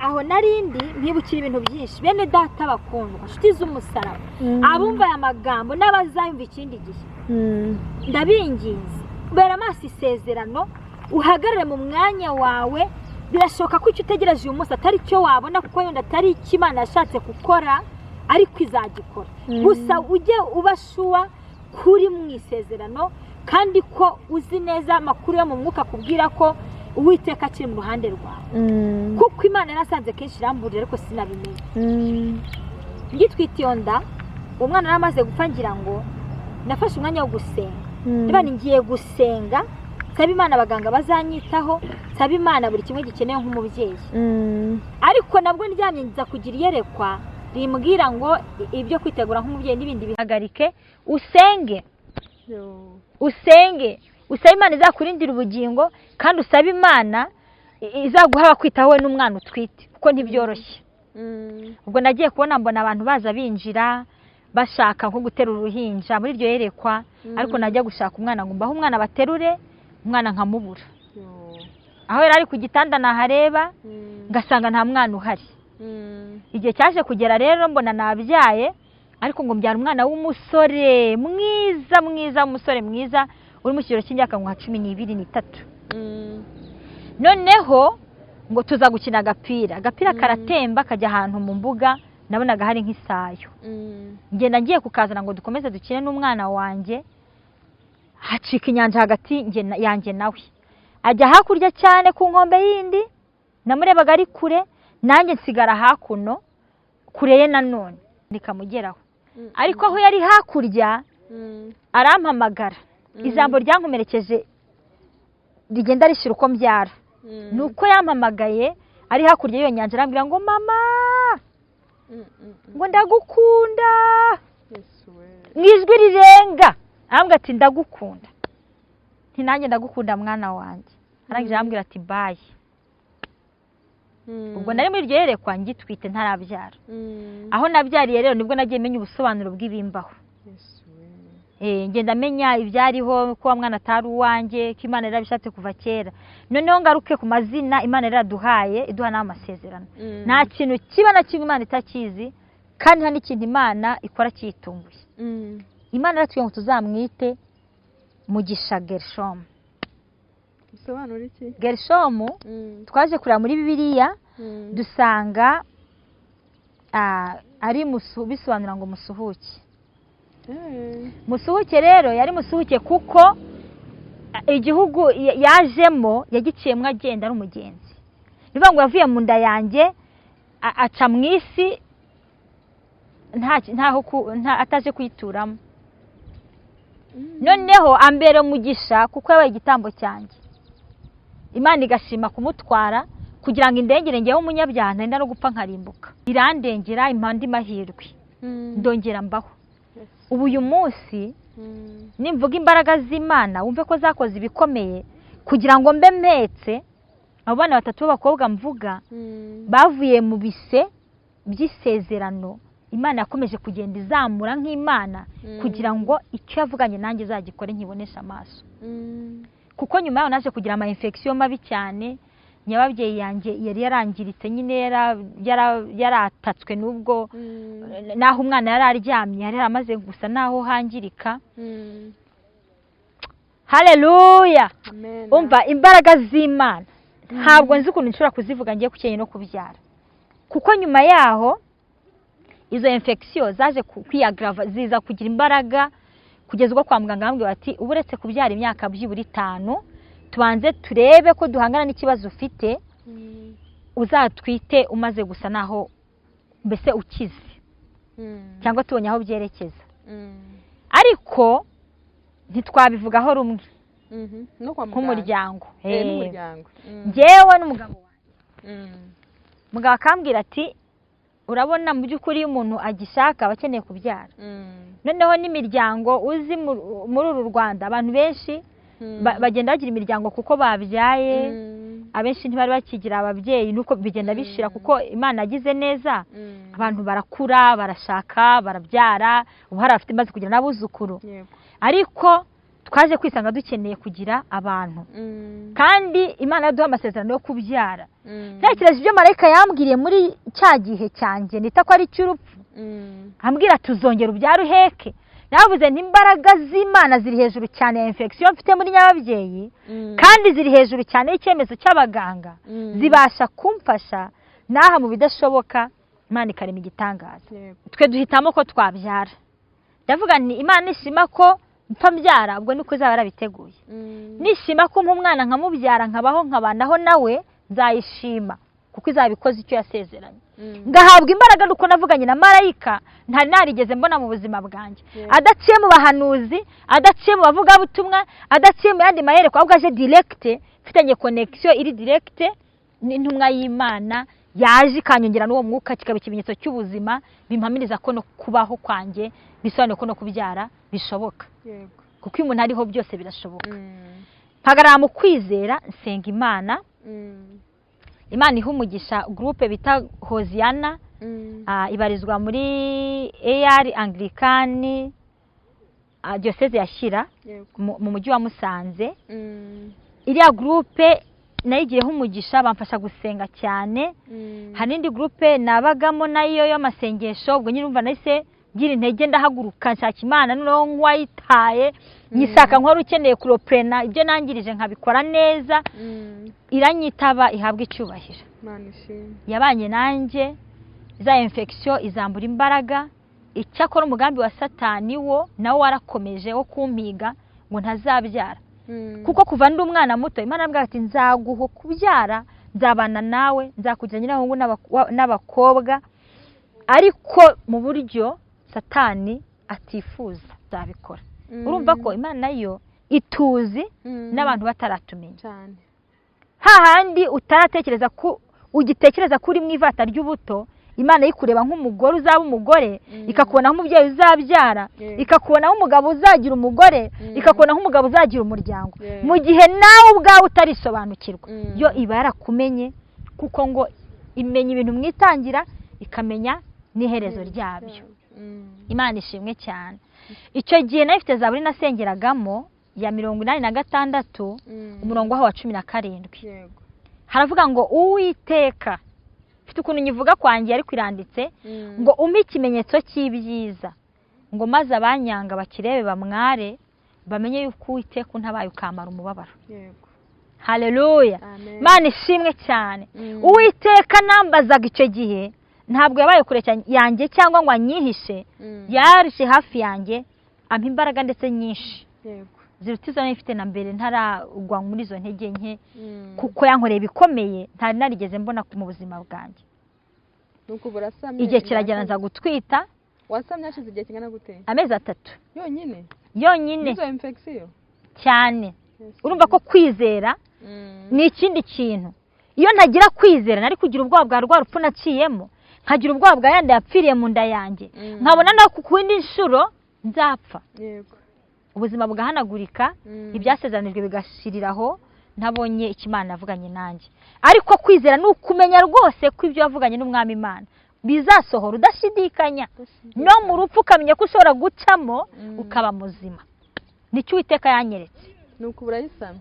Speaker 1: aho narindi mpibukira ibintu byinshi. Bene data bakundwa, inshuti z'umusaraba, abumva aya magambo n'abazayumva ikindi gihe, ndabinginze bera amaso isezerano, uhagarare mu mwanya wawe. Birashoboka ko icyo utegereje uyu munsi atari cyo wabona, kuko wenda atari icyo Imana yashatse gukora, ariko izagikora. Gusa ujye ubashuwa kuri mu isezerano, kandi ko uzi neza amakuru yo mu mwuka akubwira ko Uwiteka akiri mu ruhande rwawe. Kuko Imana yarasanze kenshi iramburira, ariko sinabimenye. Ngitwite iyo nda, uwo mwana yari amaze gupfa, ngira ngo nafashe umwanya wo gusenga. Niba ngiye gusenga nsaba Imana abaganga bazanyitaho, nsaba Imana buri kimwe gikenewe nk'umubyeyi. Ariko nabwo ndyamye nza kugira iyerekwa rimbwira ngo ibyo kwitegura nk'umubyeyi n'ibindi bihagarike, usenge, usenge, usabe Imana izakurindira ubugingo, kandi usabe Imana izaguha abakwitaho wowe n'umwana utwite, kuko ntibyoroshye. Ubwo nagiye kubona mbona abantu baza binjira bashaka nko guterura uruhinja muri iryo yerekwa, ariko najya gushaka umwana ngo mbahe umwana baterure, umwana nkamubura. Aho yari ari ku gitanda nahareba ngasanga nta mwana uhari. Igihe cyaje kugera rero mbona nabyaye, ariko ngo mbyara umwana w'umusore mwiza mwiza, umusore mwiza uri mu kigero cy'imyaka nka 12 n'itatu. Noneho ngo tuza gukina agapira, agapira karatemba kajya ahantu mu mbuga Nabonaga hari nk'isayo. Ngenda ngiye kukazana ngo dukomeze dukine n'umwana wanjye, hacika inyanja hagati yanjye nawe. Ajya hakurya cyane ku nkombe yindi, namurebaga ari kure, nanjye nsigara hakuno kure ye nanone ntikamugeraho. Ariko aho yari hakurya arampamagara. Ijambo ryankomerekeje rigenda rishira uko mbyara ni uko yampamagaye ari hakurya y'iyo nyanja, arambwira ngo: "Mama," ngo: "Ndagukunda."
Speaker 2: Yesu we!
Speaker 1: Mu ijwi rirenga arambwira ati: "Ndagukunda." Nti: "Nanjye ndagukunda, mwana wanjye." Arangije arambwira ati: "Bye." Ubwo nari muri iryo yerekwa ngitwite, ntarabyara. Aho nabyariye rero nibwo nagiye menya ubusobanuro bw'ibimbaho.
Speaker 2: Yesu we!
Speaker 1: Ngenda menya ibyariho, ko wa mwana atari uwanjye, ko Imana yarabishatse kuva kera. Noneho ngaruke ku mazina Imana yaraduhaye, iduha n'amasezerano. Nta kintu kiba na kimwe Imana itakizi, kandi nta n'ikintu Imana ikora cyitunguye. Imana yaratubwiye ngo tuzamwite Mugisha Gerishomu.
Speaker 2: Bisobanura iki?
Speaker 1: Gerishomu, twaje kureba muri Bibiliya, dusanga ari bisobanura ngo musuhuke. Musuhuke rero yari musuhuke kuko igihugu yajemo yagiciyemo agenda ari umugenzi. Ni ukuvuga ngo yavuye mu nda yanjye aca mu isi ntaho ataje kuyituramo. Noneho ambera umugisha kuko yabaye igitambo cyanjye, Imana igashima kumutwara kugira ngo indengere ngewe umunyabyaha ntenda no gupfa nkarimbuka. Irandengera, impa andi mahirwe, ndongera mbaho. Ubu uyu munsi nimvuga imbaraga z'Imana wumve ko zakoze ibikomeye kugira ngo mbe mpetse abo bana batatu b'abakobwa mvuga bavuye mu bise by'isezerano. Imana yakomeje kugenda izamura nk'Imana kugira ngo icyo yavuganye nanjye izagikore nkiboneshe amaso. Kuko nyuma yaho naje kugira ama infection mabi cyane. Nyababyeyi yanjye yari yarangiritse nyine, yaratatswe n'ubwo naho umwana yari aryamye yari yaramaze gusa naho hangirika. Haleluya!
Speaker 2: Amen.
Speaker 1: Umva, imbaraga z'Imana ntabwo nzi ukuntu nshobora kuzivuga ngiye kukenye no kubyara, kuko nyuma yaho izo infection zaje kwiyagrava, ziza kugira imbaraga kugeza ubwo kwa muganga bambwiye bati: "Ubu uretse kubyara imyaka byibura 5, tubanze turebe ko duhangana n'ikibazo ufite, uzatwite umaze gusa naho mbese ukize cyangwa tubonye aho byerekeza." Ariko ntitwabivugaho rumwe
Speaker 2: No kwa muganga.
Speaker 1: nk'umuryango.
Speaker 2: N'umuryango.
Speaker 1: Njyewe n'umugabo wanjye, mugabo akambwira ati: "Urabona, mu by'ukuri iyo umuntu agishaka aba akeneye kubyara." Noneho n'imiryango uzi muri uru Rwanda, abantu benshi bagenda bagira imiryango kuko babyaye. Abenshi ntibari bakigira ababyeyi, nuko bigenda bishira, kuko Imana yagize neza, abantu barakura, barashaka, barabyara. Ubu hari abafite imaze kugira n'abuzukuru. Ariko twaje kwisanga dukeneye kugira abantu, kandi Imana yaduha amasezerano yo kubyara. Ntekereje ibyo marayika yambwiriye muri cya gihe cyanjye nita ko ari icy'urupfu, ambwira: "Tuzongera ubyare uheke." Navuze nti: "Imbaraga z'Imana ziri hejuru cyane ya infection mfite muri nyababyeyi, kandi ziri hejuru cyane y'icyemezo cy'abaganga, zibasha kumfasha n'aha mu bidashoboka Imana ikarema igitangaza." Twe duhitamo ko twabyara. Ndavuga nti: "Imana nishima ko mpfa mbyara, ubwo niko izaba yarabiteguye. Nishima ko mpa umwana nkamubyara, nkabaho, nkabanaho nawe, nzayishima kuko izaba ikoze icyo yasezeranye." Ngahabwa imbaraga nuko navuganye na marayika ntari narigeze mbona mu buzima bwanjye, adaciye mu bahanuzi, adaciye mu bavugabutumwa, adaciye mu yandi mayerekwa, ahubwo aje direct, mfitanye connexion iri direct n'intumwa y'Imana yaje ikanyongera n'uwo mwuka, kikaba ikimenyetso cy'ubuzima bimpamiriza ko no kubaho kwanjye bisobanuye ko no kubyara bishoboka, kuko iyo umuntu ariho byose birashoboka. Mpagarara mu kwizera, nsenga Imana. Imana iha umugisha groupe bita Hoziyana, ibarizwa muri AR Anglikani, Diocese ya Shyira, mu mujyi wa Musanze. Iriya groupe nayigiyeho umugisha, bamfasha gusenga cyane. Hari n'indi groupe nabagamo nayo y'amasengesho. Ubwo nyine urumva nahise ngira intege, ndahaguruka, nshaka Imana noneho nk'uwayitaye, nyisaka nk'uwari ukeneye kuroprena ibyo nangirije nkabikora neza. Iranyitaba, ihabwa icyubahiro.
Speaker 2: Imana ishimwe.
Speaker 1: Yabanye nanjye. Za infection izambura imbaraga. Icyakora umugambi wa Satani wo nawo warakomeje wo kumpiga ngo ntazabyara. Kuko kuva ndi umwana muto Imana yarambwira ati nzaguha kubyara, nzabana nawe, nzakugira nyirahungu n'abakobwa, ariko mu buryo Satani atifuza nzabikora. Urumva ko Imana yo ituzi n'abantu bataratumenya.
Speaker 2: Cyane.
Speaker 1: Hahandi utaratekereza ko ugitekereza ko uri mu ivata ry'ubuto, Imana yikureba nk'umugore uzaba umugore, ikakubona nk'umubyeyi uzabyara, ikakubona nk'umugabo uzagira umugore, ikakubona nk'umugabo uzagira umuryango. Mu gihe nawe ubwawe utarisobanukirwa, yo iba yarakumenye, kuko ngo imenya ibintu mu itangira, ikamenya n'iherezo ryabyo. Imana ishimwe cyane. Icyo gihe nari mfite zaburi nasengeragamo ya 86, umurongo waho wa 17. Haravuga ngo Uwiteka, mfite ukuntu nyivuga kwanjye ariko iranditse, ngo umpe ikimenyetso cy'ibyiza, ngo maze abanyanga bakirebe bamware, bamenye yuko Uwiteka untabaye ukamara umubabaro. Haleluya. Imana ishimwe cyane. Uwiteka nambazaga icyo gihe ntabwo yabaye kure yanjye cyangwa ngo anyihishe, yaje hafi yanjye ampa imbaraga ndetse nyinshi ziruta izo nari mfite na mbere ntaragwa muri izo ntege nke, kuko yankoreye ibikomeye ntari narigeze mbona mu buzima bwanjye.
Speaker 2: Nuko burasamye.
Speaker 1: Igihe kiragera nza gutwita.
Speaker 2: Wasamye hashize igihe kingana gute?
Speaker 1: Amezi 3.
Speaker 2: Yonyine?
Speaker 1: Yonyine.
Speaker 2: Izo infection
Speaker 1: cyane. Urumva ko kwizera ni ikindi kintu. Iyo ntagira kwizera nari kugira ubwoba bwa rwa rupfu naciyemo, nkagira ubwoba bwa yandi yapfiriye mu nda yanjye, nkabona no ku yindi nshuro nzapfa. Ubuzima bugahanagurika, ibyasezeranijwe bigashiriraho, ntabonye icyo Imana yavuganye nanjye. Ariko kwizera ni ukumenya rwose ko ibyo wavuganye n'Umwami Imana bizasohora udashidikanya. No mu rupfu ukamenya ko ushobora gucamo ukaba muzima. Nicyo Uwiteka yanyeretse.
Speaker 2: Nuko burayisamye.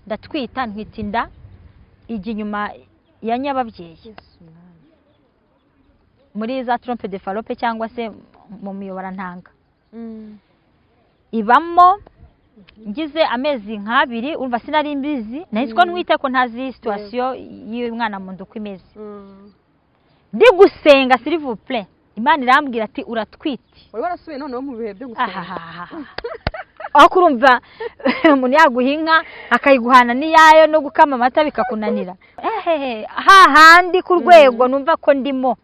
Speaker 1: Ndatwita, ntwita inda ijya inyuma ya nyababyeyi, muri za trompe de Fallope cyangwa se mu miyoborantanga. Ibamo ngize amezi nk'abiri, urumva sinari mbizi, nahise ko ntwite ko ntazi situation y'umwana mu nda uko imeze. Ndi gusenga s'il vous plaît, Imana irambwira ati uratwite.
Speaker 2: Wari warasubiye noneho mu bihe byo gusenga.
Speaker 1: Aho kurumva umuntu yaguha inka akayiguhana n'iyayo no gukama amata bikakunanira, hahandi ku rwego numva ko ndimo,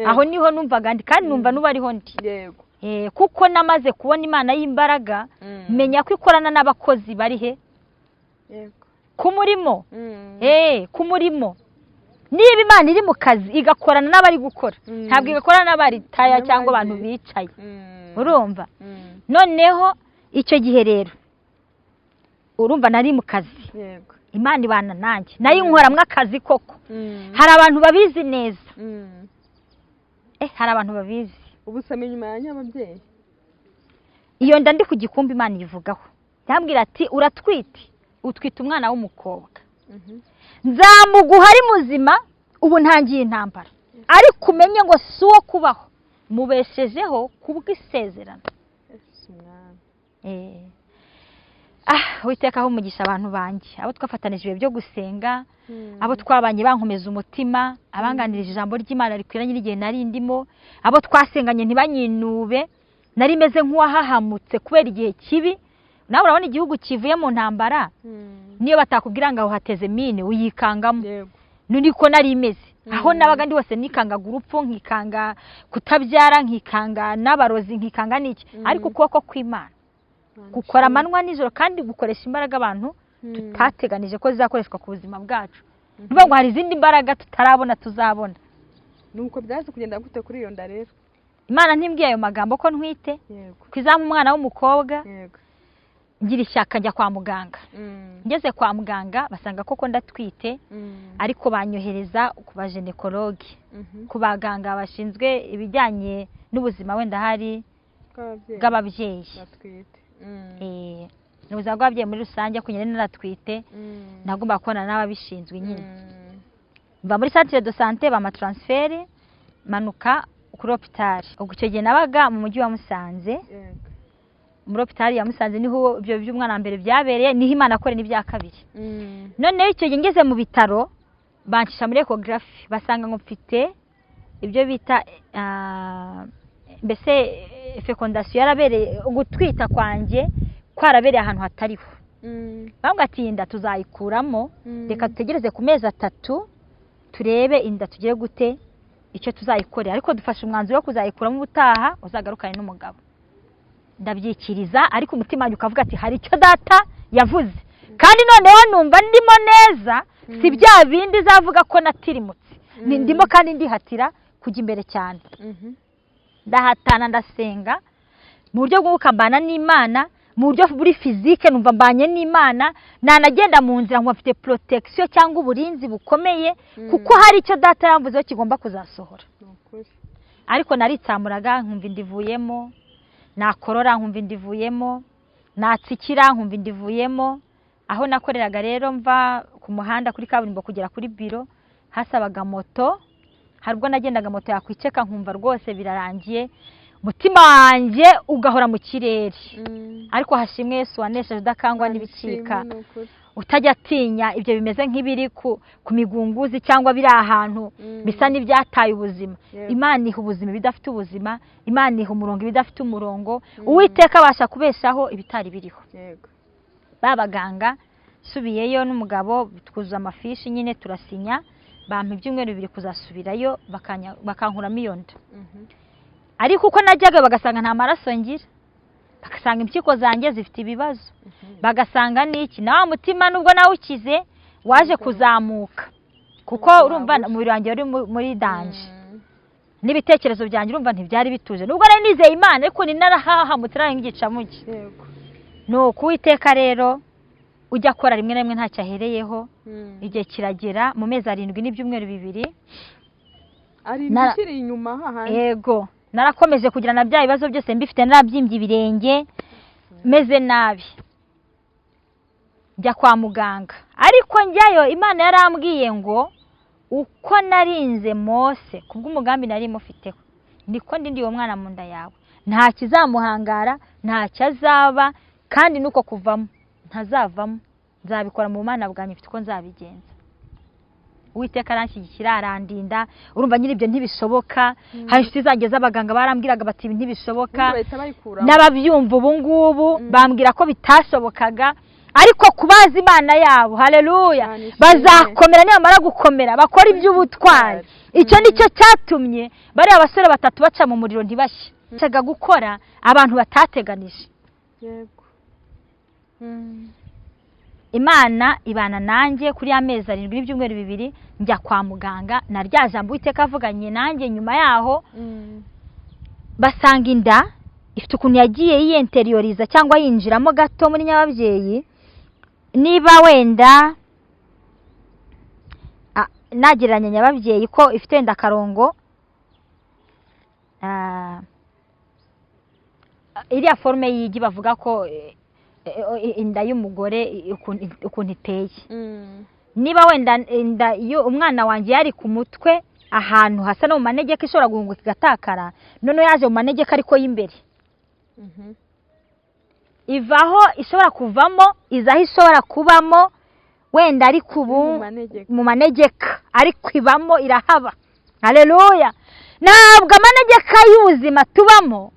Speaker 1: aho niho numvaga ndi, kandi numva n'ubu ariho ndi. Kuko namaze kubona Imana y'imbaraga, menya ko ikorana n'abakozi bari he ku murimo. Ku murimo. Niba Imana iri mu kazi igakorana n'abari gukora, ntabwo igakorana n'abari taya cyangwa abantu bicaye. Urumva? Noneho icyo gihe rero urumva nari mu kazi. Imana ibana nanjye, nayo inkoramwo akazi koko. Hari abantu babizi neza. Hari abantu babizi.
Speaker 2: Ubusame nyuma ya nyababyeyi.
Speaker 1: Iyo nda ndi ku gikumbi Imana ivugaho, yambwira ati uratwite, utwite umwana w'umukobwa, nzamuguha ari muzima. Ubu ntangiye intambara, ariko umenye ngo si uwo kubaho, mubeshejeho kubw'isezerano. Uwiteka aho umugisha abantu banjye, abo twafatanije ibihe byo gusenga, abo twabanye bankomeza umutima, abanganirije ijambo ry'Imana rikwiranye n'igihe nari ndimo, abo twasenganye ntibanyinube, nari meze nk'uwahahamutse kubera igihe kibi. Nawe urabona igihugu kivuye mu ntambara, niyo batakubwira ngo aho hateze mine uyikangamo. Niko nari imeze. Aho nabaga ndi hose nikangaga urupfu, nkikanga kutabyara, nkikanga n'abarozi, nkikanga n'iki. Ariko ukuboko kw'Imana gukora amanywa nijoro, kandi gukoresha imbaraga abantu tutateganije ko zizakoreshwa ku buzima bwacu. Niyo ngo hari izindi mbaraga tutarabona tuzabona.
Speaker 2: Nuko byaje kugenda gute kuri iyo nda rero?
Speaker 1: Imana ntimbwiye ayo magambo ko ntwite, ko izampa umwana w'umukobwa. Ngira ishyaka njya kwa muganga. Ngeze kwa muganga basanga koko ndatwite, ariko banyohereza ku bajenekologe, ku baganga bashinzwe ibijyanye n'ubuzima wenda hari bw'ababyeyi. Ubuzima bw'ababyeyi muri rusange, kuko nyine naratwite, nagomba kubona n'ababishinzwe nyine. Mva muri centre de santé bampa transfert, manuka kuri hôpital. Ubwo icyo gihe nabaga mu mujyi wa Musanze, muri hôpital ya Musanze niho ibyo by'umwana mbere byabereye, niho Imana akore n'ibya kabiri. Noneho icyo gihe ngeze mu bitaro bancisha muri ecography, basanga ngo mfite Ibyo bita mbese fécondation yarabereye, gutwita kwanjye kwarabereye ahantu hatariho. Bambwira ati inda tuzayikuramo, reka dutegereze ku mezi 3 turebe inda tugire gute icyo tuzayikorera, ariko dufashe umwanzuro wo kuzayikuramo ubutaha uzagarukane n'umugabo. Ndabyikiriza, ariko umutima wanjye ukavuga ati hari icyo data yavuze, kandi noneho numva ndimo neza, si bya bindi zavuga ko natirimutse. Ndimo kandi ndihatira kujya imbere cyane. Ndahatana, ndasenga mu buryo bw'umwuka, mbana n'Imana mu buryo buri physique, numva mbanye n'Imana, nanagenda mu nzira nkumva mfite protection cyangwa uburinzi bukomeye, kuko hari icyo data yamvuzeho kigomba kuzasohora.
Speaker 2: Ni ukuri.
Speaker 1: Ariko naritsamuraga nkumva inda ivuyemo, nakorora nkumva inda ivuyemo, natsikira nkumva inda ivuyemo. Aho nakoreraga rero, mva ku muhanda kuri kaburimbo kugera kuri biro hasabaga moto. Hari ubwo nagendaga moto yakwiceka nkumva rwose birarangiye, umutima wanjye ugahora mu kirere. Ariko hashimwe Yesu wanesheje, udakangwa n'ibicika,
Speaker 2: Ishimwe, ni ukuri.
Speaker 1: utajya atinya ibyo bimeze nk'ibiri ku migunguzi cyangwa biri ahantu bisa n'ibyataye ubuzima. Imana iha ubuzima ibidafite ubuzima, Imana iha umurongo ibidafite umurongo. Uwiteka abasha kubeshaho ibitari biriho. Ba baganga nsubiyeyo n'umugabo twuzuza amafishi nyine, turasinya, bampa ibyumweru 2 kuzasubirayo bakankuramo iyo nda. Ariko uko najyaga bagasanga nta maraso ngira, bagasanga impyiko zanjye zifite ibibazo, bagasanga n'iki na wa mutima nubwo nawukize waje kuzamuka, kuko urumva umubiri wanjye wari muri danger, n'ibitekerezo byanjye urumva ntibyari bituje, nubwo nari nizeye Imana, ariko ni narahahamutse, nari nk'igicamuke. Ni uku Uwiteka rero ujya akora rimwe na rimwe ntacyo ahereyeho. Igihe kiragera mu mezi 7 n'ibyumweru 2.
Speaker 2: Arindwi ukiri inyuma hahandi?
Speaker 1: Yego, narakomeje kugira na bya bibazo byose mbifite, narabyimbye ibirenge, meze nabi, njya kwa muganga. Ariko njyayo Imana yarambwiye ngo uko narinze Mose kubw'umugambi nari mufiteho, niko ndindiye uwo mwana mu nda yawe, nta kizamuhangara, ntacyo azaba, kandi nuko kuvamo ntazavamo, nzabikora mu bumana bwanjye, mfite uko nzabigenza. Uwiteka aranshyigikira, arandinda. Urumva nyine ibyo ntibishoboka. Hari inshuti zanjye z'abaganga barambwiraga bati ibi ntibishoboka.
Speaker 2: Ubundi bahita bayikuramo.
Speaker 1: N'ababyumva ubu ngubu bambwira ko bitashobokaga, ariko kubaza Imana yabo, haleluya,
Speaker 2: Imana ishimwe.
Speaker 1: bazakomera, nibamara gukomera bakora iby'ubutwari. Icyo nicyo cyatumye bariya basore 3 baca mu muriro ntibashye, bacaga gukora abantu batateganije. Imana ibana nanjye kuri ya mezi 7 n'ibyumweru 2. Njya kwa muganga na rya jambo Uwiteka avuganye nanjye. Nyuma yaho basanga inda ifite ukuntu yagiye yiyenteriyoriza cyangwa yinjiramo gato muri nyababyeyi. Niba wenda nagereranya nyababyeyi ko ifite wenda akarongo, iriya forme y'igi bavuga ko inda y'umugore ukuntu iteye, niba wenda inda iyo umwana wanjye yari ku mutwe ahantu hasa no mu manegeka ishobora guhunguka igatakara, noneho yaje mu manegeka ariko y'imbere, ivaho ishobora kuvamo, iza aho ishobora kubamo wenda, ariko ubu
Speaker 2: Mu manegeka.
Speaker 1: Mu manegeka, ariko ibamo, irahaba. Haleluya! Ntabwo amanegeka y'ubuzima tubamo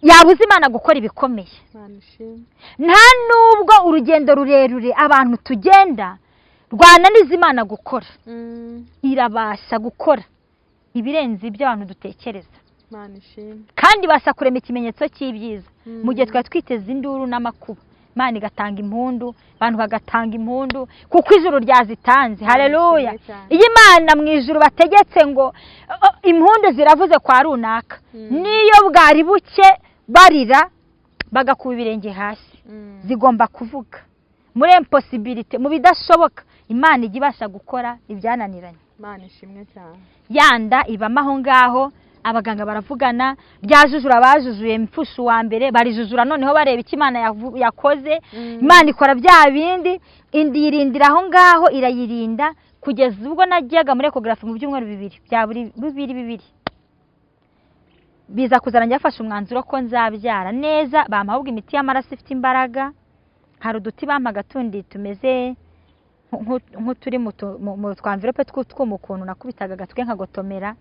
Speaker 1: yabuza Imana gukora ibikomeye.
Speaker 2: Imana ishimwe.
Speaker 1: Nta nubwo urugendo rurerure abantu tugenda rwananiza Imana gukora. Irabasha gukora ibirenze ibyo abantu dutekereza.
Speaker 2: Imana ishimwe.
Speaker 1: Kandi ibasha kurema ikimenyetso cy'ibyiza mu gihe twari twiteze induru n'amakuba. Imana igatanga impundu, abantu bagatanga impundu kuko ijuru ryazitanze. Haleluya!
Speaker 2: Ishimwe cyane.
Speaker 1: Iyo Imana mu ijuru bategetse ngo impundu ziravuze kwa runaka, niyo bwari buke barira bagakuba ibirenge hasi, zigomba kuvuga. Muri impossibilité, mu bidashoboka, Imana ijya ibasha gukora ibyananiranye.
Speaker 2: Imana ishimwe cyane.
Speaker 1: Yanda ibamo aho ngaho, abaganga baravugana, ryajujura bajujuye mpfusha uwa mbere barijujura, noneho bareba icyo Imana yakoze. Imana ikora bya bindi, indi yirindira aho ngaho, irayirinda kugeza ubwo najyaga muri échographie mu byumweru 2 bya buri bibiri bibiri. Biza kuzana njyafashe umwanzuro ko nzabyara neza, bampa ahubwo imiti y'amaraso ifite imbaraga. Hari uduti bampaga tundi tumeze nk'uturi mu tw'enveloppe tw'utwuma, ukuntu nakubitaga agatwe nkagotomera.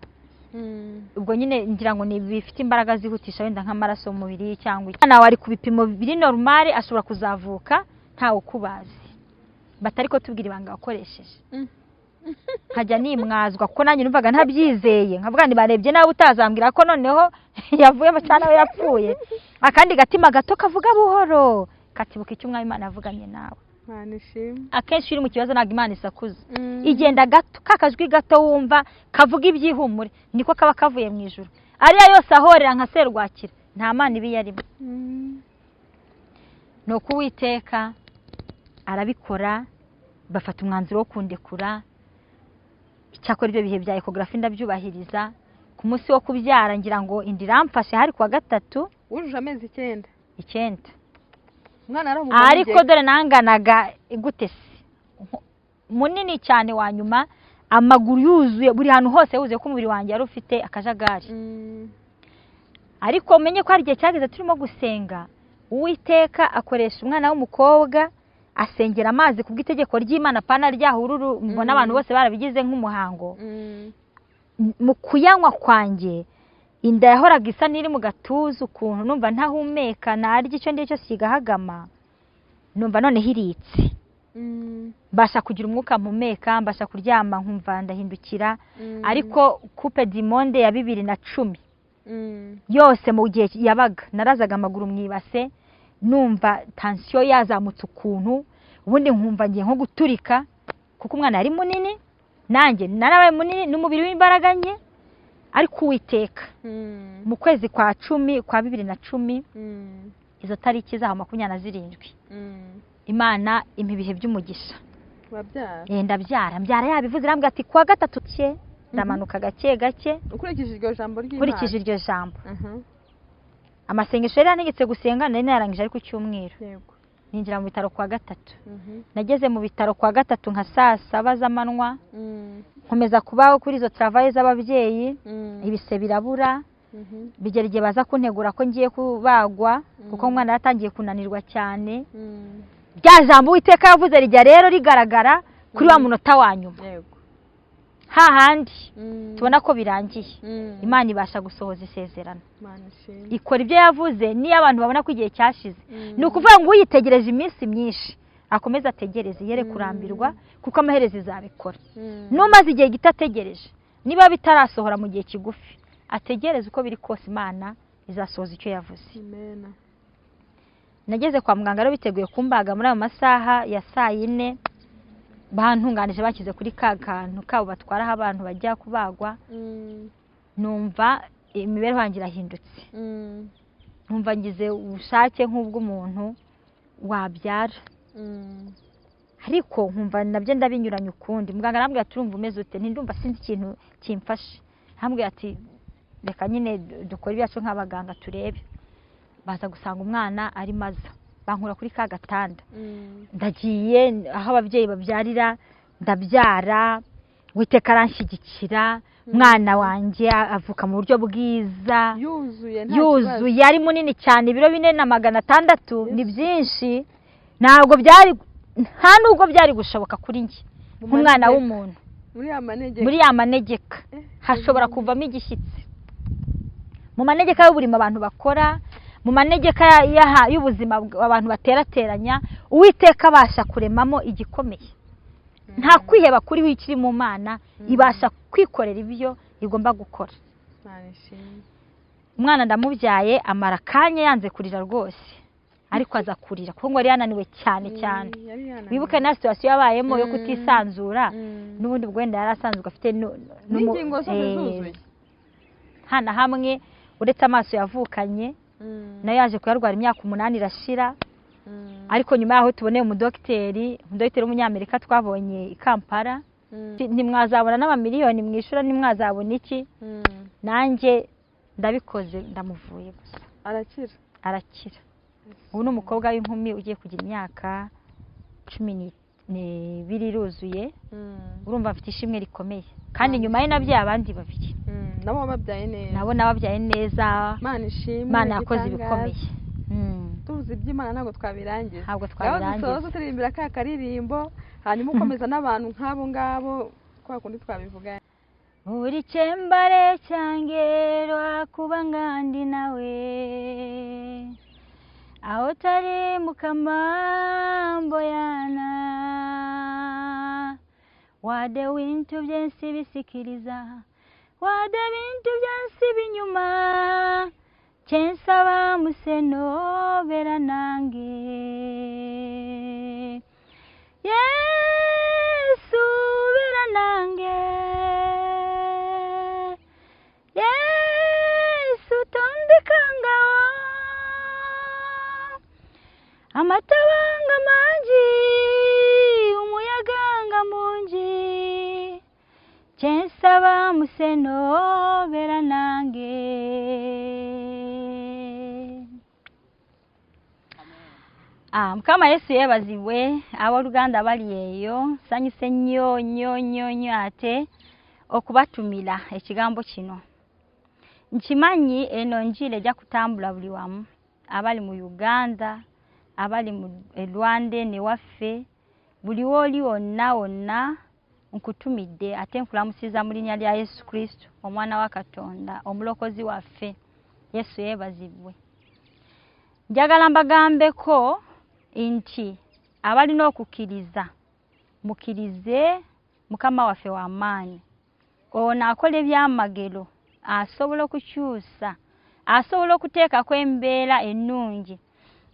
Speaker 1: Ubwo nyine ngira ngo ni bifite imbaraga zihutisha wenda nk'amaraso mu mubiri cyangwa iki. Umwana wawe ari ku bipimo biri normal, ashobora kuzavuka ntawe ukubazi, batari ko tubwira ibanga wakoresheje. Nkajya nimwazwa kuko nanjye numvaga ntabyizeye, nkavuga nti barebye nawe utazambwira ko noneho yavuyemo cyangwa nawe yapfuye. Akandi gatima gato kavuga buhoro katibuka icyo Umwami Imana yavuganye nawe.
Speaker 2: Imana ishimwe.
Speaker 1: Akenshi iyo uri mu kibazo ntabwo Imana isakuza, igenda gato, ka kajwi gato wumva kavuga ibyihumure niko kaba kavuye mu ijuru. Ariya yose ahorera nka serwakira nta Mana iba iyarimo. Ni uko Uwiteka arabikora, bafata umwanzuro wo kundekura. Icyakora ibyo bihe bya échographie ndabyubahiriza. Ku munsi wo kubyara ngira ngo inda iramfashe, hari kuwa gatatu.
Speaker 2: Wujuje amezi 9?
Speaker 1: 9.
Speaker 2: Umwana ari
Speaker 1: Ariko dore nanganaga gute se, munini cyane, wa nyuma, amaguru yuzuye, buri hantu hose huzuye, ko umubiri wanjye wari ufite akajagari. Ariko umenye ko hari igihe cyageze turimo gusenga, Uwiteka akoresha umwana w'umukobwa asengera amazi ku bw'itegeko ry'Imana, pana ryahururu mbona abantu bose barabigize nk'umuhango. Mu kuyanywa kwanjye, inda yahoraga isa n'iri mu gatuza ukuntu, numva ntahumeka, narya icyo ngicyo kigahagama, numva noneho iritse, mbasha kugira umwuka mpumeka, mbasha kuryama nkumva ndahindukira. Ariko Coupe du Monde ya 2010 yose mu gihe yabaga, narazaga amaguru mu ibase, numva tension yazamutse ukuntu, ubundi nkumva ngiye nko guturika, kuko umwana yari munini, nanjye narabaye munini n'umubiri w'imbaraga nke. Ariko Uwiteka mu kwezi kwa 10 kwa 2010, izo tariki zaho 27, Imana impa ibihe by'umugisha.
Speaker 2: Urabyara.
Speaker 1: Ndabyara, mbyara yabivuze, irambwira ati kuwa gatatu cye ndamanuka gake gake.
Speaker 2: Ukurikije iryo jambo ry'Imana.
Speaker 1: Nkurikije iryo jambo. Amasengesho yari yantegetse gusenga nari narangije ari ku cyumweru. Ninjira mu bitaro kuwa gatatu. Nageze mu bitaro kuwa gatatu nka saa 7 z'amanywa. Nkomeza kubaho kuri izo travail z'ababyeyi. Ibise birabura. Bigera igihe baza kuntegura ko ngiye kubagwa, kuko umwana yaratangiye kunanirwa cyane. Rya jambo Uwiteka yavuze rijya rero rigaragara kuri wa munota wa nyuma, hahandi tubona ko birangiye. Imana ibasha gusohoza isezerano,
Speaker 2: Imana ishimwe.
Speaker 1: ikora ibyo yavuze niyo abantu babona ko igihe cyashize. Ni ukuvuga ngo uyitegereje iminsi myinshi akomeze ategereze, yere kurambirwa, kuko amaherezo izabikora. N'umaze igihe gito ategereje, niba bitarasohora mu gihe kigufi, ategereze, uko biri kose Imana izasohoza icyo yavuze.
Speaker 2: Amen.
Speaker 1: Nageze kwa muganga rero biteguye kumbaga muri ayo masaha ya saa 4, bantunganije, bashyize kuri ka kantu kabo batwaraho abantu bajya kubagwa. Numva imibereho yanjye irahindutse. Numva ngize ubushake nk'ubw'umuntu wabyara. Ariko nkumva nabyo ndabinyuranye ukundi. Muganga arambwira ati urumva umeze ute? Ntindumva sinzi ikintu kimfashe. Arambwira ati reka nyine dukore ibyacu nk'abaganga turebe. Baza gusanga umwana arimo aza, bankura kuri ka gatanda. Ndagiye aho ababyeyi babyarira, ndabyara, Uwiteka aranshyigikira, mwana wanjye avuka mu buryo bwiza.
Speaker 2: Yuzuye nta kibazo.
Speaker 1: Yuzuye, ari munini cyane, ibiro 4 na 600 ni byinshi. Ntabwo byari, nta nubwo byari gushoboka kuri njye
Speaker 2: Mu
Speaker 1: nk'umwana
Speaker 2: manegeka.
Speaker 1: w'umuntu.
Speaker 2: Muri ya manegeka.
Speaker 1: Muri ya manegeka hashobora kuvamo igishyitsi. Mu manegeka y'uburimo abantu bakora, mu manegeka y'ubuzima abantu baterateranya, Uwiteka abasha kuremamo igikomeye. Nta kwiheba kuriho ikiri mu Mana, ibasha kwikorera ibyo igomba gukora.
Speaker 2: Imana ishimwe.
Speaker 1: Umwana ndamubyaye, amara akanya yanze kurira rwose, ariko aza kurira kuko ngo yari yananiwe cyane cyane.
Speaker 2: Yari yananiwe.
Speaker 1: Wibuke na situation yabayemo yo kutisanzura. N'ubundi bwo wenda yari asanzwe afite
Speaker 2: N'ingingo zose zuzuye.
Speaker 1: Nta na hamwe uretse amaso yavukanye, nayo yaje kuyarwara imyaka 8 irashira. Ariko nyuma yaho tuboneye umudogiteri w'umunyamerika twabonye i Kampala. Ntimwazabona n'amamiliyoni mwishyura, ntimwazabona iki. Nanjye ndabikoze, ndamuvuye gusa.
Speaker 2: Arakira.
Speaker 1: Arakira. Ubu ni umukobwa w'inkumi ugiye kugira imyaka 12 iruzuye. Urumva afite ishimwe rikomeye, kandi nyuma ye nabyaye abandi babiri.
Speaker 2: Nabo wababyaye neza.
Speaker 1: Nabo nababyaye neza.
Speaker 2: Imana ishimwe.
Speaker 1: Imana yakoze
Speaker 2: igitangaza.
Speaker 1: ibikomeye.
Speaker 2: Tuvuze iby'Imana ntabwo twabirangiza.
Speaker 1: Ntabwo
Speaker 2: Ngaho
Speaker 1: twabirangiza.
Speaker 2: dusoza turirimbira ka karirimbo, hanyuma ukomeza n'abantu nk'abo ngabo kwa kundi twabivuga.
Speaker 1: Buli kyembala ekyange lwakuba nga ndi nawe, awo tali Mukama mboyana. Wadde bintu by'ensi bisikiriza, wadde bintu by'ensi binyuma, kyensaba museno beera nange. Yesu beera nange, Yesu tondekangawo. Amatabanga mangi, umuyaga nga mungi, kyensaba museno beera nange. Mukama Yesu yeebazibwe. Abooluganda bali eyo, nsanyuse nnyo nnyo nnyo nnyo ate okubatumira ekigambo kino. Nkimanyi eno njiri ejja kutambula buli wamu, abali mu Uganda, abali mu Rwanda eno ewaffe, buli wooli wonna wonna nkutumidde ate nkulamusiza mu linnya lya Yesu Kristo, omwana wa Katonda, omulokozi waffe. Yesu yeebazibwe. Njagala mbagambeko nti abalina okukkiriza mukkirize Mukama waffe w'amaanyi. Ono akola ebyamagero, asobola okukyusa, asobola okuteekako embeera ennungi,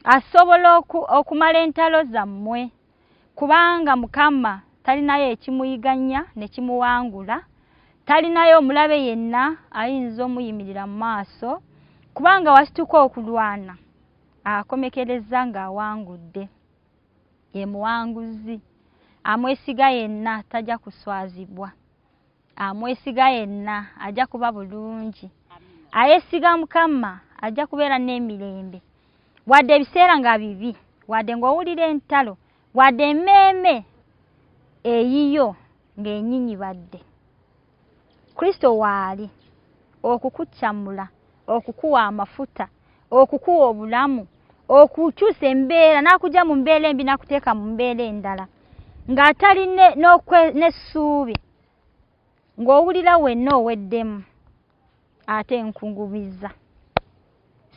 Speaker 1: asobola okumala entalo zammwe, kubanga Mukama talinayo ekimuyiganya ne kimuwangula, talinayo omulabe yenna ayinza omuyimirira mu maaso, kubanga wasituka okulwana akomekereza ng'awangudde. Ye muwanguzi, amwesiga yenna tajja kuswazibwa, amwesiga yenna ajja kuba bulungi, ayesiga Mukama ajja kubeera n'emirembe. Wadde ebiseera nga bibi, wadde ng'owulira entalo, wadde emmeeme eyiyo ng'enyinyibadde, Kristo waali okukukyamula, okukuwa amafuta, okukuwa obulamu, okukyusa embeera, n'akujja mu mbeera embi n'akuteeka mu mbeera endala, ng'atali n'essuubi, ng'owulira wenna oweddemu, ate nkugumiza.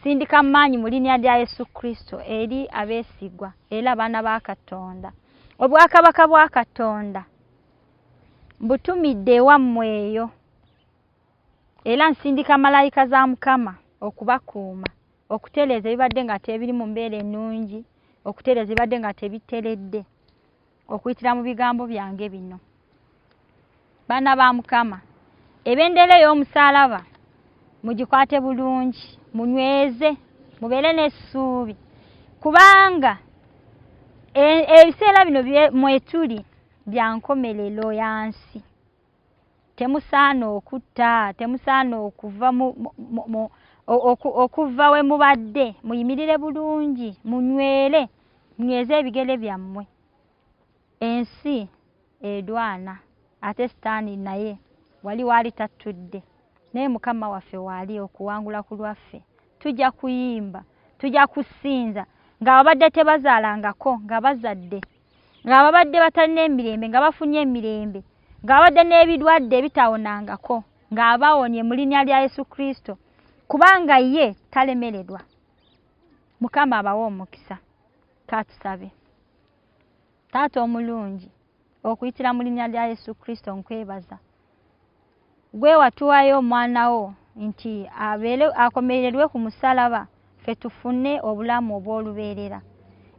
Speaker 1: Sindika maanyi mu linnya lya Yesu Kristo eri abeesigwa era abaana ba Katonda. Obwakabaka bwa Katonda mbutumidde ewammwe eyo, era nsindika malayika za Mukama okubakuuma, okutereeza ebibadde nga tebiri mu mbeera ennungi, okutereeza ebibadde nga tebiteredde, okuyitira mu bigambo byange bino. Baana ba Mukama, ebendera ey'omusaalaba mugikwate bulungi, munyweze, mubeere n'essuubi, kubanga ebiseera bino mwetuli bya nkomerero ya nsi. Temusaana okutta, temusaana okuva okuva we mubadde, muyimirire bulungi, munywere, munyweze ebigere byammwe. Ensi erwana, ate Sitaani naye wali waali tattudde, naye Mukama waffe waali okuwangula ku lwaffe. Tujja kuyimba, tujja kusinza, ng'ababadde tebazaalangako nga bazadde, ng'ababadde batalina emirembe nga bafunye emirembe, ng'ababadde n'ebirwadde ebitawonangako ng'abawonye mu linnya lya Yesu Kristo, kubanga ye talemererwa. Mukama abawe omukisa. Katusabe. Taata omulungi, okuyitira mu linnya lya Yesu Kristo nkwebaza. Gwe watuwayo omwana wo nti abeere akomererwe ku musalaba ffe tufune obulamu obw'olubeerera.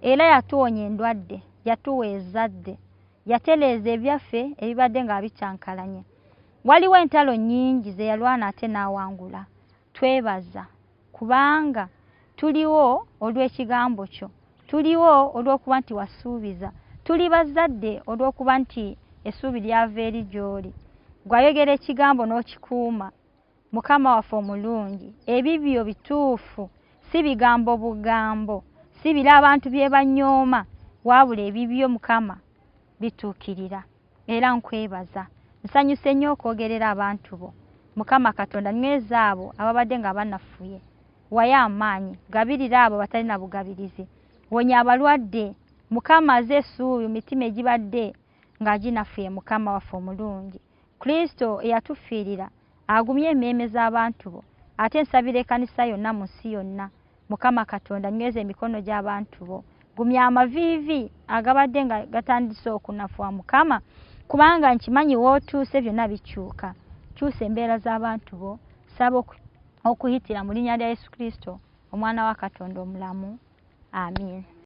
Speaker 1: Era yatuwonya endwadde, yatuwa ezzadde, yatereeza ebyaffe ebibadde nga bikyankalanye. Waliwo entalo nnyingi ze yalwana ate n'awangula. Twebaza kubanga tuliwo olw'ekigambo kyo, tuliwo olw'okuba nti wasuubiza, tuli bazadde olw'okuba nti essuubi lyava eri gy'oli. Gw'ayogera ekigambo n'okikuuma. Mukama waffe omulungi, ebibyo bituufu, si bigambo bugambo, si biri abantu bye banyooma, wabula ebibyo Mukama bituukirira. Era nkwebaza, nsanyuse nnyo okwogerera abantu bo. Mukama Katonda, nyweza abo ababadde nga banafuye, wayo amaanyi, gabirira abo batalina bugabirizi, wonya abalwadde. Mukama aze essuubi mu mitima egibadde nga ginafuye. Mukama waffe omulungi, Kristo eyatufiirira agumye emmeeme z'abantu bo. Ate nsabira ekkanisa yonna mu nsi yonna. Mukama Katonda, nyweza emikono gy'abantu bo, gumya amaviivi agabadde nga gatandise okunafuwa, Mukama, kubanga nkimanyi w'otuuse byonna bikyuka. Kyusa embeera z'abantu bo. Saba okuyitira mu linnya lya Yesu Kristo, omwana wa Katonda omulamu. Amiina.